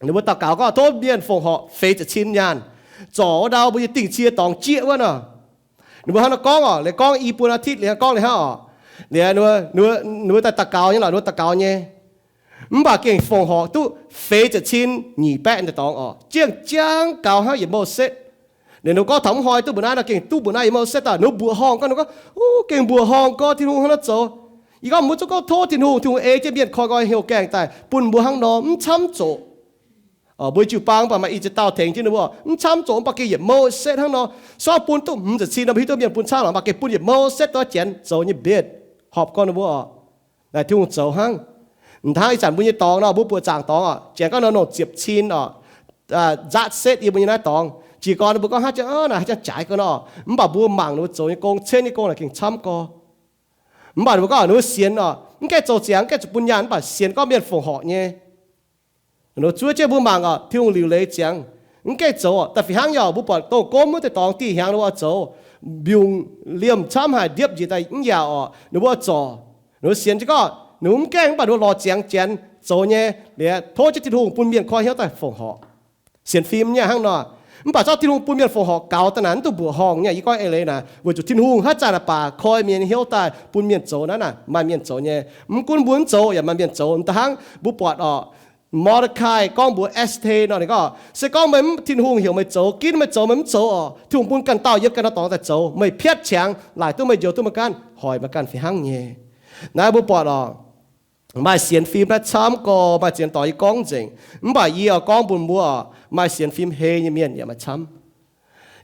ninh mbuo daux gaux gorngv, Tov mienh fongc horc feix ziepc cin nyaanh, zorc wuov ndau mbuo nyei dingh cie dorngx jieqv wuov nor. Ninh mbuo hnangv nor gorngv oc, liuz gorngv i buo อาทิตย์ liuz gorngv liuz hnangv oc. Liuz ninh mbuo daaih daux gaux nyei lorqc, ninh mbuo daux gaux nyei. Mv baac gengh fongc horc duqv feix ziepc cin nyic baeqv deix dorngx oc, jienh jangv gaux hnangv yietc mouh setv. Liuz ninh mbuo gorngv taux mv hnoi duqv mbuo naaiv nor, gengh duqv mbuo naaiv yietc mouh setv daaih. Ninh mbuo mbuoqc horngh gorngv, ninh gorngv, Uv, gengh mbuoqc horngh gorngv Tin-Hungh hnangv nor zoux. Yie gorngv mbuo zungv gorngv tov Tin-Hungh, Tin-Hungh ei jienv mienh koi nqoi heuc gaengh daaih bun mbuo hnangv nor, mv camv zoqc. Mbuo jiu-baang mv baac maaih i ziex dauh tengx jienv ninh mbuo, mv camv zoqc, mv baac gengh yietc mouh setv hnangv nor. Se gorngv bun duqv hmz ziepc cin nor, mbuo hiuv duqv mienh bun camv lorqc, mv baac gengh bun yietc mouh setv dorh janx zoux nyei mbietc horpc gorngv ninh mbuo oc. Naaic Tin-Hungh zoux hnangv. Mv hnangv ih zanc mbuo nyei dorngx nor, mbuo buoqc zaangc dorngx oc, janx gorngv nor nongc ziepc cin oc, nzatv setv yiem mbuo nyei naaiv dorngx. Jiez gorn ninh mbuo gorngv hnangv jangx, naaic hnangv jangx jaaix gorn nor, mv baac mbuo mangc ninh mbuo zoux nyei gong, cenv nyei gong naaic gengh camv gorx. Mv baac ninh mbuo gorngv ninh mbuo sienx oc, mv gaengh zoux ziangx, mv gaengh zuqc bun nyaanh, mv baac sienx gorngv mienh fongc horc nyei. Ninh mbuo zuov jienv mbuo mangc oc, Tin-Hungh liuc leiz ziangx, mv gaengh zoux oc. Da'fih hnangv yaac mbuo buatc dongh gomv wuov deix dorngx dih hnyangx ninh mbuo oix zoux, mbiungc liemh camv haic, ndiepv njiec daaih mv yaauc oc, ninh mbuo oix zorc. Ninh mbuo sienx jienv gorngv ninh mbuo mv gaengh, mv baac ninh mbuo lorz ziangx janx zoux nyei. Liuz tov jienv Tin-Hungh bun mienh koi hnyouv daaih fongc horc. Sienx fim nyei hnangv nor. Mv baac zorqv Tin-Hungh bun mienh fongc horc gaux daaih naaic, mv duqv mbuoqc horngh nyei. Yie gorngv eix leiz naaic, weic zuqc Tin-Hungh haaix zanc naaic baac koi mienh nyei hnyouv daaih bun mienh zoux naaiv naaic, maaih mienh zoux nyei. Mv gunv mbuo mv zoux yaac maaih mienh zoux. Da'hnangv mbuo buatc oc, Mordecai gorngv mbuox Esther nor, ninh gorngv, Se gorngv meih mv, Tin-Hungh heuc meih zoux, ginv meih zoux, meih mv zoux oc, Tin-Hungh bun ganh dauh yiem ganh norm dorngx daaih zoux. Meih piatv qangx laaic duqv meih njoux duqv meih ganh, hoic meih ganh fih hnangv nyei. Naaiv mbuo buatc oc, maaih sienx fim naaiv camv gorx, maaih sienx dorngx yie gorngv nzengc. Mv baac yie oix gorngv bun mbuo oc, maaih sienx fim hei nyei mienh yaac maaih camv.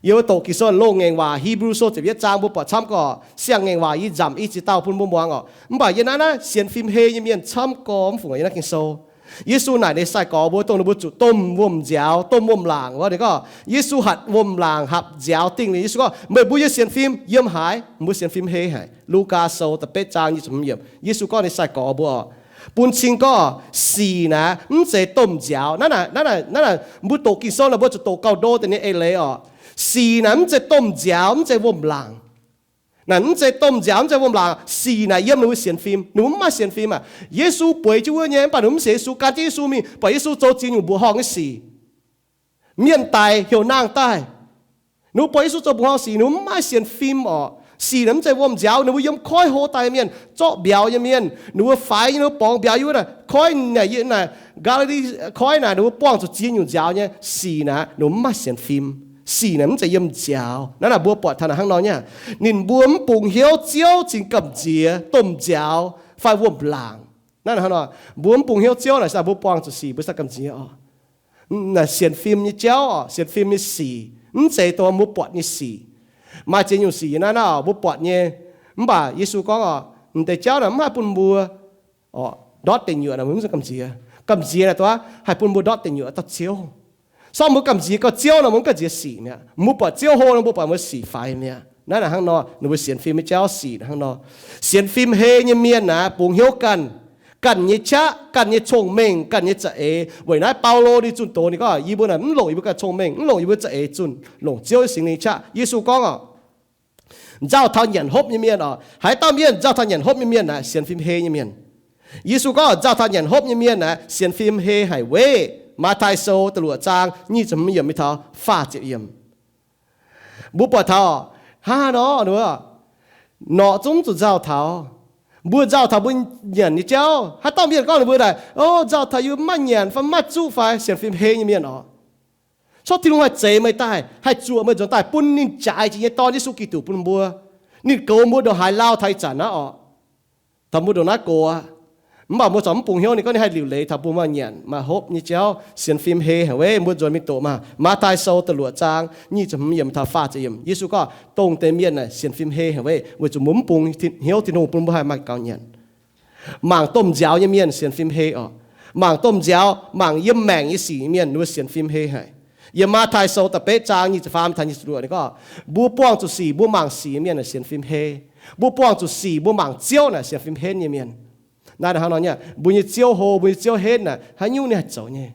Yie mbuo doqc Ging-Sou Loz-Ngaengc Waac, Hipv^lu Sou ziepc yietv zaang mbuo buatc camv gorx. Siang-Ngaengc Waac yie nzamc i ziex dauh bun mbuo muangx oc. Mv baac yie naaiv naaiv sienx fim hei nyei mienh camv gorx mv fungc yie naaiv Ging-Sou. Yesu naaic ninh nyei sai-gorx mbuo, dongh ninh mbuo zuqc domh wuom nziaaux, domh wuom laangc wuov. Ninh gorngv Yesu hatc wuom laangc hapc nziaaux dingh liuz, Yesu gorngv, Meih mbuo nyei sienx fim yiem haaix? Mbuo sienx fim hei haic. Lugaa Sou da'betv zaang nyic ziepc hmz yiemc, Yesu gorngv ninh sai-gorx mbuo oc, Bun cing gorngv sic naaic mv zeiz domh nziaaux. Naaiv naaic, naaiv naaic, naaiv naaic mbuo doqc Ging-Sou naaic mbuo zuqc doqc gauh ndo deix nyei eix leiz oc. Sic naaic mv zeiz domh nziaaux, mv zeiz wuom-laangc. Naaic mv zeiz domh nziaaux, mv zeiz wuom-laangc. Sic naaic yiem ninh mbuo sienx fim. Ninh mbuo mv maaih sienx fim aqv. Yesu bueix jienv wuov nyei, mv baac ninh mbuo mv sienx Yesu, gan jienv Yesu mingh, buatc Yesu zoux ziex nyungc mbuoqc horngh nyei sic. Mienh daic heuc nangh daaih. Ninh mbuo buatc Yesu zoux mbuoqc horngh sic, ninh mbuo mv maaih sienx fim orqc. Sic naaic mv zeiz wuom-nziaaux. Ninh mbuo yiem koiv hlo daaih nyei mienh, zorqv mbiauz nyei mienh, ninh mbuo faix nyei, ninh mbuo borngz mbiauz yiem wuov naaic koiv naaic, yiem naaic Gaa^li^li koiv naaic, ninh mbuo buangh zuqc ziex nyungc nziaaux nyei. Sic naaic ninh mbuo mv maaih sienx fim. Sic naaic mv zeiz yiem nziaaux. Naaiv naaic mbuo buatc taux naaic hnangv nor nyei. Ninh mbuo mv bungx hnyouv Ziouv cingx gamh nziex domh nziaaux fai wuom-laangc. Naaiv naaic hnangv nor, mbuo mv bungx hnyouv Ziouv naaic se mbuo buangh zuqc sic, mbuo se gamh nziex oc. Naaic sienx fim nyei jauv oc, sienx fim nyei sic, mv zeiz dongh mbuo buatc nyei sic. Maaih ziex nyungc sic naaiv naaiv oc, mbuo buatc nyei. Mv baac Yesu gorngv oc, m'deix jauv naaic mv haih bun mbuo oc ndortv deic nyuoqc, mbuo mv gamh nziex. Gamh nziex naaic dongh haih bun mbuo ndortv deic nyuoqc dauh Ziouv. Se gorngv mbuo gamh nziex gauh Ziouv nor, mbuo mv gamh nziex sic mi'aqv. Mbuo buatc Ziouv hlo nor, mbuo buatc mbuo sic faix mi'aqv. Naaiv naaic hnangv nor, ninh mbuo sienx fim nyei jauv sic hnangv nor. Sienx fim hei nyei mienh naaic bungx hnyouv ganh, ganh nyei qaqv, ganh nyei cong-mengh, ganh nyei za'eix. Weic naaiv Baulo ninh zunh doz ninh gorngv, yie mbuo naaic mv longc yie mbuo ganh cong-mengh, mv longc yie mbuo za'eix zunh, longc Ziouv Singx Lingh qaqv. Yesu gorngv oc, nzauh taux nyanc hopv nyei mienh oc. Haaix dauh mienh nzauh taux nyanc hopv nyei mienh naaic sienx fim hei nyei mienh. Yesu gorngv nzauh taux nyanc hopv nyei mienh naaic sienx fim hei haic weic. Matv^tai Sou da'luoqc zaang nyic ziepc hmz yiemc mingh taux faah ziepc yiemc. Mbuo buatc taux hnangv nor, norqc zungv zuqc nzauh taux. Mbuo nzauh taux mbuo nyanc nyei jauv. Haaix dauh mienh gorngv ninh mbuo naaic, o, nzauh taux yie mv maaih nyanc fai mv maaih zuqv fai, sienx fim hei nyei mienh oc. Corc Tin-Hungh haih zeix meih daaih, haih zuoqc meih nzuonx daaih bun ninh jaaix jiex nyei Dorn Yesu Giduc bun mbuo. Ninh goux mbuo ndongc haaix lauh taux ih zanc naaiv oc. Taux mbuo ndongc naaiv gox aqv. Mv baac mbuo corc mv bungx hnyouv ninh gorngv ninh haih liuc leiz taux mbuo maaih nyanc maaih hopv nyei jauv, sienx fim hei haic weic. Mbuo nzuonx mingh doqc maah, Matv^tai Sou da'luoqc zaang nyic ziepc hmz yiemc taux faah ziepc yiemc. Yesu gorngv dongh deix mienh naaic sienx fim hei haic weic, weic zuqc mbuo mv bungx hnyouv Tin-Hungh bun mbuo haih maaih gaux nyanc. Mangc domh nziaaux nyei mienh sienx fim hei oc. Mangc domh nziaaux, mangc yiem maengc nyei sic nyei mienh ninh mbuo sienx fim hei haic. Yiem Matv^tai Sou da'betv zaang nyic ziepc faam taux nyic ziepc luoqc ninh gorngv, mbuo buangh zuqc sic, mbuo mangc sic nyei mienh naaic sienx fim hei. Mbuo buangh zuqc sic, mbuo mangc Ziouv naaic sienx fim henv nyei mienh. Naaiv hnangv nor nyei, mbuo nyei Ziouv hlo, mbuo nyei Ziouv henv naaic haaix nyungc ninh haih zoux nyei.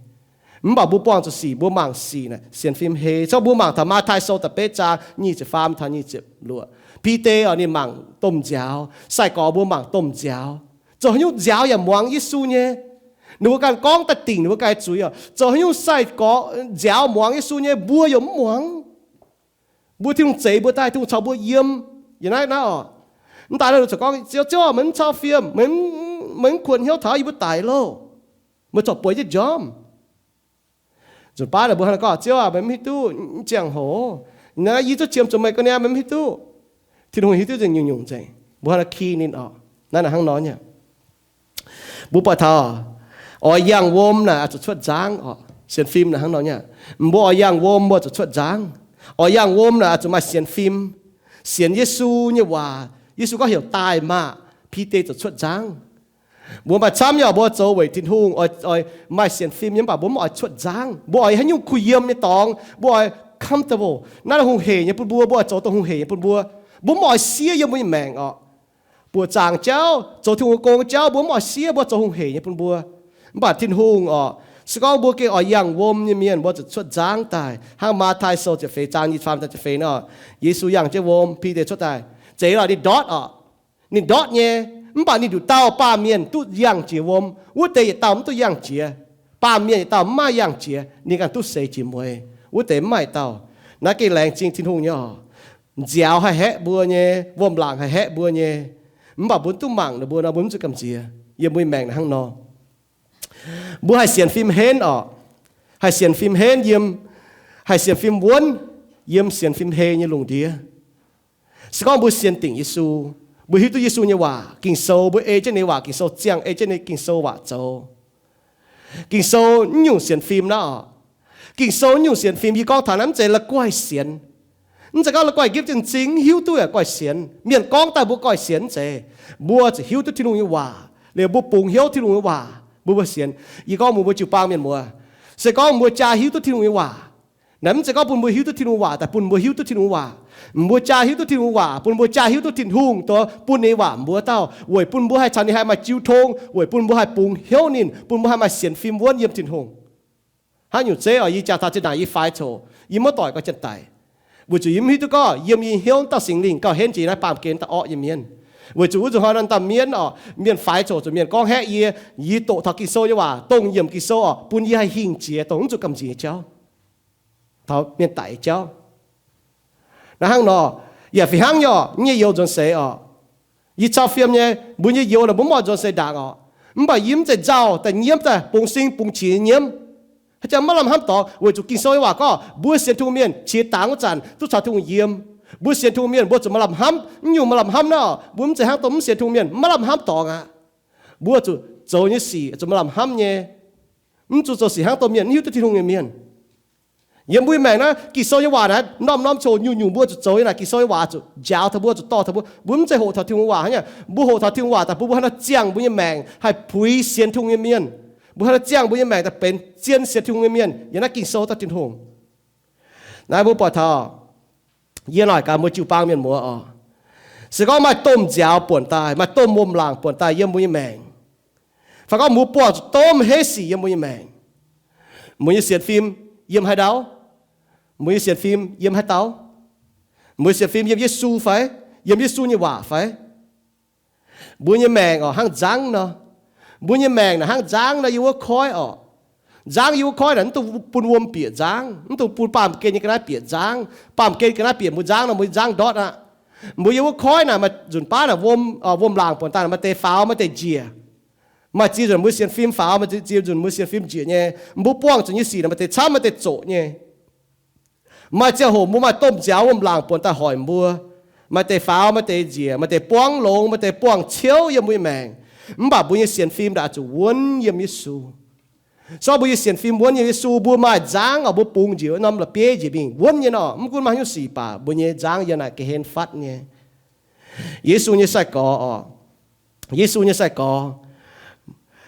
Mv baac mbuo buangh zuqc sic, mbuo mangc sic naaic sienx fim hei. Corc mbuo mangc taux Matv^tai Sou da'betv zaang nyic ziepc faam taux nyic ziepc luoqc. Bide oc, ninh mangc domh nziaaux. Sai-gorx mbuo mangc domh nziaaux, zoux haaix nyungc nziaaux yaac muangx Yesu nyei. Ninh mbuo ganh gorngv daaih dingc ninh mbuo ganh zuiz oc. Zoux haaix nyungc sai-gorx nziaaux muangx Yesu nyei, mbuo yaac mv muangx. Mbuo Tin-Hungh zeix mbuo daaih, Tin-Hungh caux mbuo yiem. Yiem naaiv naaiv oc, mv daaih naaiv ninh ziouc gorngv, Ziouv, Ziouv, meih mv cau fiem, meih mv, meih mv kuonx hnyouv taux yie mbuo daic loh? Meih corc bueix jienv njormh. Nzunc baav naaic mbuo hnangv naaiv gorngv, Ziouv aac, meih mv hiuv duqv, mv ziangh hoc, naaiv yie zungv qiemx zuqc meih ga'naaiv, meih mv hiuv duqv. Tin-Hungh hiuv duqv nzengc nyungc-nyungc nzengc. Mbuo hnangv naaiv ki ninh oc. Naaiv naaic hnangv nor nyei. Mbuo buatc taux oix yangh wuom naaic oix zuqc cuotv nzangv oc. Sienx fim naaic hnangv nor nyei. Mbuo oix yangh wuom mbuo zuqc cuotv nzangv. Oix yangh wuom naaic oix zuqc maaih sienx fim, sienx Yesu nyei waac. Yesu gorngv heuc daaih maah! Bide ziouc cuotv nzangv. Mbuo maaih camv nyei oc, mbuo zoux weic Tin-Hungh, oix, oix maaih sienx fim nyei, mv baac mbuo mv oix cuotv nzangv. Mbuo oix haaix nyungc kuh yiem nyei dorngx, mbuo oix comfortable. Naaiv hungh heic nyei bun mbuo, mbuo oix zoux dongh hungh heic nyei bun mbuo. Mbuo mv oix siev yiem mbuo nyei maengc oc. Buoqc zaangc jauv, zoux Tin-Hungh gong jauv, mbuo mv oix siev, mbuo zoux hungh heic nyei bun mbuo. Mv baac Tin-Hungh oc, se gorngv mbuo gengh oix yangh wuom nyei mienh, mbuo zuqc cuotv nzangv daaih. Hnangv Matv^tai Sou ziepc feix zaang nyic ziepc faam taux ziepc feix nor, Yesu yangh jienv wuom, Bide cuotv daaih. Zeiz lorqc, ninh ndortv oc. Ninh ndortv nyei, mv baac ninh nduqc dauh baamh mienh duqv yangh jiex wuom. Wuov deix yietc dauh mv duqv yangh jiex. Baamh mienh yietc dauh mv maaih yangh jiex, ninh ganh duqv seix jiex mueiz. Wuov deix mv maaih dauh. Naaiv gengh laengz zingh Tin-Hungh nyei oc. Nziaaux haih haeqv mbuo nyei, wuom-laangc haih haeqv mbuo nyei. Mv baac mbuo duqv mangc ninh mbuo nor, mbuo mv zuqc gamh nziex. Yiem mbuo nyei maengc hnangv nor, mbuo haih sienx fim henv oc. Haih sienx fim henv yiem, haih sienx fim wuonv yiem sienx fim hei nyei lungh ndiev. Se gorngv mbuo sienx dingc Yesu, mbuo hiuv duqv Yesu nyei waac, Ging-Sou, mbuo ei jienv ninh waac, Ging-Sou ziangh ei jienv ninh Ging-Sou waac zoux. Ging-Sou mv nyungc sienx fim naaiv oc. Ging-Sou mv nyungc sienx fim, yie gorngv taux naaiv mv zeiz la'guaih sienx. Mv zeiz gorngv la'guaih nqipv jienv m'zing mv hiuv duqv yaac guaih sienx. Mienh gorngv daaih mbuo guaih sienx mv zeiz. Mbuo zuqc hiuv duqv Tin-Hungh nyei waac, liuz mbuo bungx hnyouv Tin-Hungh nyei waac, mbuo, mbuo sienx. Yie gorngv mbuo, mbuo jiu-baang mienh muoz, se gorngv mbuo jaa hiuv duqv Tin-Hungh nyei waac, Naaiv mv zeiz gorngv bun mbuo hiuv duqv Tin-Hungh waac, daaih bun mbuo hiuv duqv Tin-Hungh waac. Mbuo jaa hiuv duqv Tin-Hungh waac, bun mbuo jaa hiuv duqv Tin-Hungh dongh bun ninh nyei waac mbuox dauh, weic bun mbuo haih caux ninh haih maaih jiu tong, weic bun mbuo haih bungx hnyouv ninh, bun mbuo haih maaih sienx fim wuonv yiem Tin-Hungh. Hnangv nyungc zeiv oc, yie jaa taux zinh ndaangc yie faix coc, yie maiv doic gauh janx-daic, weic zuqc yie mv hiuv duqv gorngv yiem yie hnyouv dauh Singx Lingh gauh henv jiex yiem naaiv baamh gen daaih orqv yie mienv. Weic zuqc wuov zuqc hnoi naaiv dauh mienv oc, mienh faix coc zuqc mienh gorngv haeqv yie, yie doqc taux Ging-Sou nyei waac, dongh yiemc Ging-Sou oc, bun yie haih hingh jiex dongh mv zuqc gamh nziex nyei jauv, taux mienh daic nyei jauv. Naaiv hnangv nor, yaac fih hnangv nyei oc, nyei youz nzuonx seix oc. Yie cau fiem nyei, mbuo nyei youz naaic mbuo mv oix nzuonx seix ndaangc oc. Mv baac yie mv zeiz nzauh daaih nyiemv daaih bungx sing bungx qiex nyei nyiemv. Haaix jangx maiv lamh hnamv dorngx, weic zuqc Ging-Sou nyei waac gorngv mbuo sienx Tin-Hungh mienh qiex dangx wuov zanc duqv caux Tin-Hungh yiem. Mbuo sienx Tin-Hungh mienh mbuo zuqc maaih lamh hnamv. Mv nyungc maaih lamh hnamv naaiv, mbuo mv zeiz hnangv dongh mv sienx Tin-Hungh mienh maiv lamh hnamv dorngx aqv. Mbuo zuqc zoux nyei sic zuqc maaih lamh hnamv nyei. Mv zuqc zoux sic hnangv dongh mienh mv hiuv duqv Tin-Hungh nyei mienh. Yiem mbuo nyei maengc naaiv Ging-Sou nyei waac naaiv norm-norm coc nyungc-nyungc mbuo zuqc zoux nyei naaic, Ging-Sou nyei waac zuqc njaaux taux mbuo, zuqc dorh taux mbuo. Mbuo mv zeiz hoqc taux Tin-Hungh waac hnangv nyei. Mbuo hoqc taux Tin-Hungh waac daaih bun mbuo haih nor ziangh mbuo nyei maengc haih puix sienx Tin-Hungh nyei mienh. Mbuo haih nor ziangh mbuo nyei maengc daaih benx zien sienx Tin-Hungh nyei mienh yiem naaiv Ging-Sou dauh Tin-Hungh. Naaiv mbuo buatc taux, yie naaic gaax mbuo jiu-baang mienh muoz oc, se gorngv maaih domh nziaaux buonc daaih, maaih domh wuom-laangc buonc daaih yiem mbuo nyei maengc, fai gorngv mbuo buangh zuqc domh heiv sic yiem mbuo nyei maengc, mbuo nyei sienx fim yiem haaix ndau? Mbuo nyei sienx fim yiem haaix dauh? Mbuo nyei sienx fim yiem Yesu fai? Yiem Yesu nyei waac fai? Mbuo nyei maengc oc hnangv nzangv nor. Mbuo nyei maengc naaic hnangv nzangv nor yiem wuov koiv oc. Nzangv yiem wuov koiv naaic mv dungx bun wuom bieqc nzangv, mv dungx bun baamh gen nyei ga'naaiv bieqc nzangv. Baamh gen ga'naaiv bieqc mbuo nzangv nor mbuo nyei nzangv ndortv aqv. Mbuo yiem wuov koiv naaic maaih nzunc baav naaic wuom, wuom-laangc buonc daaih maaih deix faaux maaih deix njiec. Maaih ziex nzunc mbuo sienx fim faaux, maaih ziex nzunc mbuo sienx fim njiec nyei. Mbuo buangh zuqc nyei sic naaic maaih deix camv maaih deix zoqc nyei. Maaih ziangh hoc mbuo maaih domh nziaaux wuom-laangc buonc daaih hoic mbuo. Maaih deix faaux maaih deix njiec, maaih deix buangv longx, maaih deix buangh ciouv yiem mbuo nyei maengc. Mv baac mbuo nyei sienx fim naaic oix zuqc wuonv yiem Yesu. Se gorngv mbuo nyei sienx fim wuonv yiem Yesu, mbuo maaih nzangv oc, mbuo bungx njiec wuov norm la'bieiv njiec mingh wuonv nyei nor, mv gunv maaih haaix nyungc sic baac mbuo nyei nzangv yiem naaic ga'hlen fatv nyei. Yesu nyei sai-gorx oc, Yesu nyei sai-gorx,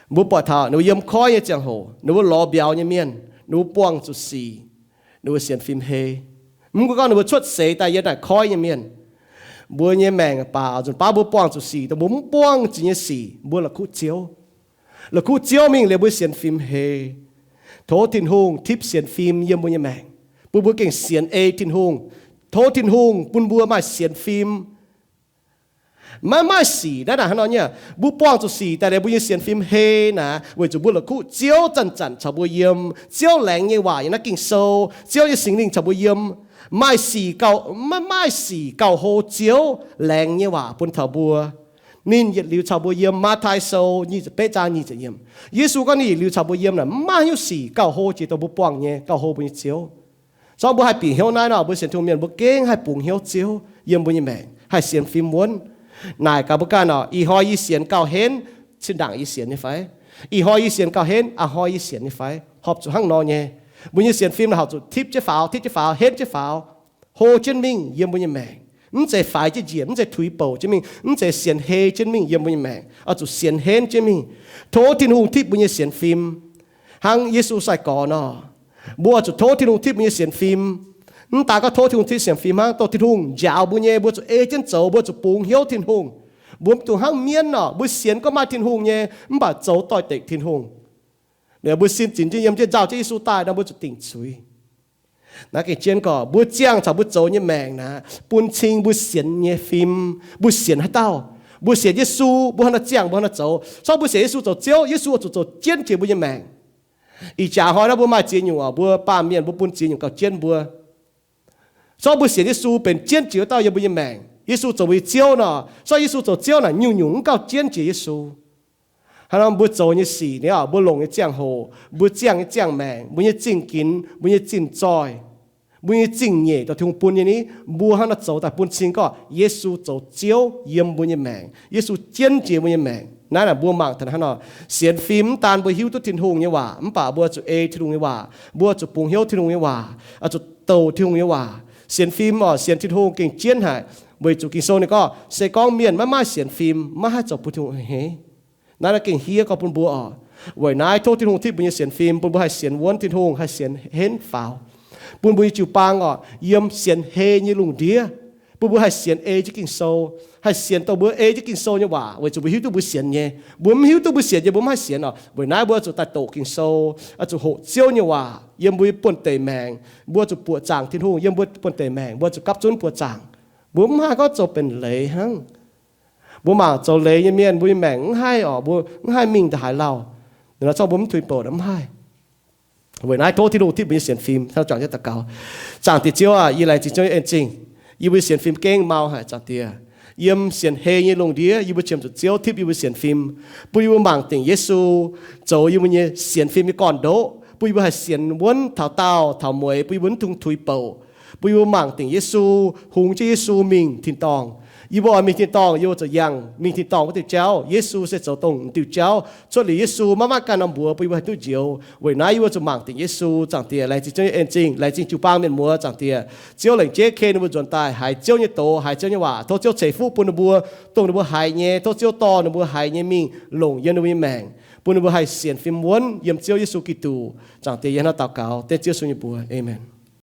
mbuo buatc taux ninh mbuo yiem koiv nyei ziangh hoc, ninh mbuo lorz mbiauz nyei mienh, ninh mbuo buangh zuqc sic, ninh mbuo sienx fim hei. Mv gunv gorngv ninh mbuo cuotv seix daaih yiem naaic koiv nyei mienh, mbuo nyei maengc baac nzunc baav mbuo buangh zuqc sic, dongh mbuo mv buangh zuqc nyei sic mbuo la'kuqv Ziouv. La'kuqv Ziouv mingh liuz mbuo sienx fim hei. Tov Tin-Hungh tipv sienx fim yiem mbuo nyei maengc, bun mbuo gengh sienx ei Tin-Hungh. Tov Tin-Hungh bun mbuo maaih sienx fim. Maiv maaih sic naaiv naaic hnangv nor nyei. Mbuo buangh zuqc sic daaih liuz mbuo nyei sienx fim hei naaic, weic zuqc mbuo la'kuqv Ziouv zanc-zanc caux mbuo yiem. Ziouv laengz nyei waac yiem naaiv Ging-Sou, Ziouv nyei Singx Lingh caux mbuo yiem. Maaih sic gauh, maiv maaih sic gauh hlo Ziouv laengz nyei waac bun taux mbuo. Ninh yietc liuz caux mbuo yiem. Matv^taai Sou nyic ziepc betv zaang nyic ziepc yiemc, Yesu gorngv ninh yietc liuz caux mbuo yiem naaic, maiv maaih haaix nyungc sic gauh hlo jiex dongh mbuo buangh nyei gauh hlo mbuo nyei Ziouv. Se gorngv mbuo haih bieqc hnyouv naaiv nor, mbuo sienx Tin-Hungh mienh mbuo gengh haih bungx hnyouv Ziouv yiem mbuo nyei maengc, haih sienx fim wuonv. Naaic gaax mbuo ganh oc, ih hnoi yie sienx gauh henv zinh ndaangc yie sienx nyei fai? Ih hnoi yie sienx gauh henv a'hnoi yie sienx nyei fai? Horpc zuqc hnangv nor nyei. Mbuo nyei sienx fim naaic horpc zuqc tipv jienv faaux, tipv jienv faaux, henv jienv faaux, hlo jienv mingh yiem mbuo nyei maengc. Mv zeiz faix jienv njiec, mv zeiz tuix bouc jienv mingh, mv zeiz sienx hei jienv mingh yiem mbuo nyei maengc. Oix zuqc sienx henv jienv mingh. Tov Tin-Hungh tipv mbuo nyei sienx fim hnangv Yesu sai-gorx nor. Mbuo oix zuqc tov Tin-Hungh tipv mbuo nyei sienx fim. Mv daaih gorngv tov Tin-Hungh tipv sienx fim hnangv, dongh Tin-Hungh njaaux mbuo nyei, mbuo zuqc ei jienv zoux, mbuo zuqc bungx hnyouv Tin-Hungh. Mbuo mv dungx hnangv mienv nor, mbuo sienx gorngv maaih Tin-Hungh nyei, mv baac zoux doix-dekc Tin-Hungh. Mbuo sin zinx jienv yiem jienv nzauh jienv Yesu daaih nor, mbuo zuqc dingc zuiz. Naaiv gengh jienv gorqv mbuo ziangh caux mbuo zoux nyei maengc naaic, bun cing mbuo sienx nyei fim. Mbuo sienx haaix dauh? Mbuo sienx Yesu, mbuo hnangv nor ziangh, mbuo hnangv nor zoux. Se gorngv mbuo sienx Yesu zoux Ziouv, Yesu oix zuqc zoux jienv jiex mbuo nyei maengc. Ih jaax hnoi naaiv mbuo maaih ziex nyungc oc, mbuo baamh mienh mbuo bun ziex nyungc gauh jienv mbuo. Se gorngv mbuo sienx Yesu benx jienv jiex wuov dauh yie mbuo nyei maengc, Yesu zoux mbuo nyei Ziouv nor, se gorngv Yesu zoux Ziouv naaic, nyungc-nyungc mv gauh jienv jiex Yesu. Hnangv nor mbuo zoux nyei sic nyei oc, mbuo longc nyei ziangh hoc, mbuo ziangh nyei ziangh maengc, mbuo nyei zingh ginx, mbuo nyei zingh zoih, mbuo nyei zingh nyeic dongh Tin-Hungh bun nyei ni, mbuo hnangv nor zoux daaih bun cing gorngv Yesu zoux Ziouv yiem mbuo nyei maengc, Yesu jienv jiex mbuo nyei maengc. Naaiv naaic mbuo mangc taux hnangv nor, sienx fim mv daan mbuo hiuv duqv Tin-Hungh nyei waac, mv baac mbuo zuqc ei Tin-Hungh nyei waac, mbuo zuqc bungx hnyouv Tin-Hungh nyei waac, zuqc douc Tin-Hungh nyei waac. Sienx fim oc, sienx Tin-Hungh gengh jienv haic, weic zuqc Ging-Sou ninh gorngv se gorngv mienh maiv maaih sienx fim, maiv haih zoux bun Tin-Hungh a'hneiv. Naaiv naaiv gengh hiev gorngv bun mbuo oc. Weic naaiv tov Tin-Hungh tipv mbuo nyei sienx fim, bun mbuo haih sienx wuonv Tin-Hungh, haih sienx henv faaux. bun mbuo nyei jiu-baang orqc, yiem sienx hei nyei lungh ndiev, bun mbuo haih sienx ei jienv Ging-Sou, haih sienx dongh mbuo ei jienv Ging-Sou nyei waac, weic zuqc mbuo hiuv duqv mbuo sienx nyei. Mbuo mv hiuv duqv mbuo sienx nyei, mbuo mv haih sienx orqc. Weic naaiv mbuo zuqc daaih doqc Ging-Sou, zuqc hoqc Ziouv nyei waac yiem mbuo nyei buonv-deic maengc. Mbuo zuqc buoqc zaangc Tin-Hungh yiem mbuo buonv-deic maengc, mbuo zuqc gapv zunv buoqc zaangc. Mbuo mv haih gorngv zoux benx leiz hnangv. Mbuo mangc zoux leiz nyei mienh, mbuo nyei maengc mv haih orqc, mbuo mv haih mingh ndongc haaix lauh. Ninh nor zorqv mbuo mv tuix bouc mv haih. Weic naaiv tov Tin-Hungh tipv mbuo nyei sienx fim. Daux gaux, Zaangc Diex Ziouv aah, yie laengz zingh Ziouv nyei en zingh. Yie mbuo nyei sienx fim gengh mau haic, Zaangc Diex. Yiem sienx hei nyei lungh ndiev yie mbuo qiemx zuqc Ziouv tipv yie mbuo sienx fim, bun yie mbuo mangc dingc Yesu zoux yie mbuo nyei sienx fim nyei gorn-ndoqv, bun yie mbuo haih sienx wuonv taux daauh taux mueiz, bun yie mbuo mv dungx tuix bouc, bun yie mbuo mangc dingc Yesu, hungx jienv Yesu mingh tin-dorngh. Yie mbuo oix mingh tin-dorngh, yie mbuo zuqc yangh mingh tin-dorngh wuov diuh jauv. Yesu se zoux dongh diuh jauv. Cuotv liuz Yesu maiv maaih ganh norm mbuox bun yie mbuo haih duqv njoux. Weic naaiv yie mbuo zuqc mangc dingc Yesu. Zaangc Diex, laengz zingh Ziouv nyei en zingh, laengz zingh jiu-baang mienh muoz. Zaangc Diex, Ziouv lengc jeiv ken ninh mbuo nzuonx daaih haiz Ziouv nyei doz, haiz Ziouv nyei waac. Tov Ziouv ceix fuqv bun ninh mbuo, dongh ninh mbuo haiz nyei. Tov Ziouv dorh ninh mbuo haiz nyei mingh longc yiem ninh mbuo nyei maengc, bun ninh mbuo haih sienx fim wuonv yiem Ziouv Yesu Giduc. Zaangc Diex, yie hnangv naaiv daux gaux dengv Ziouv Yesu nyei mbuox. Aamen.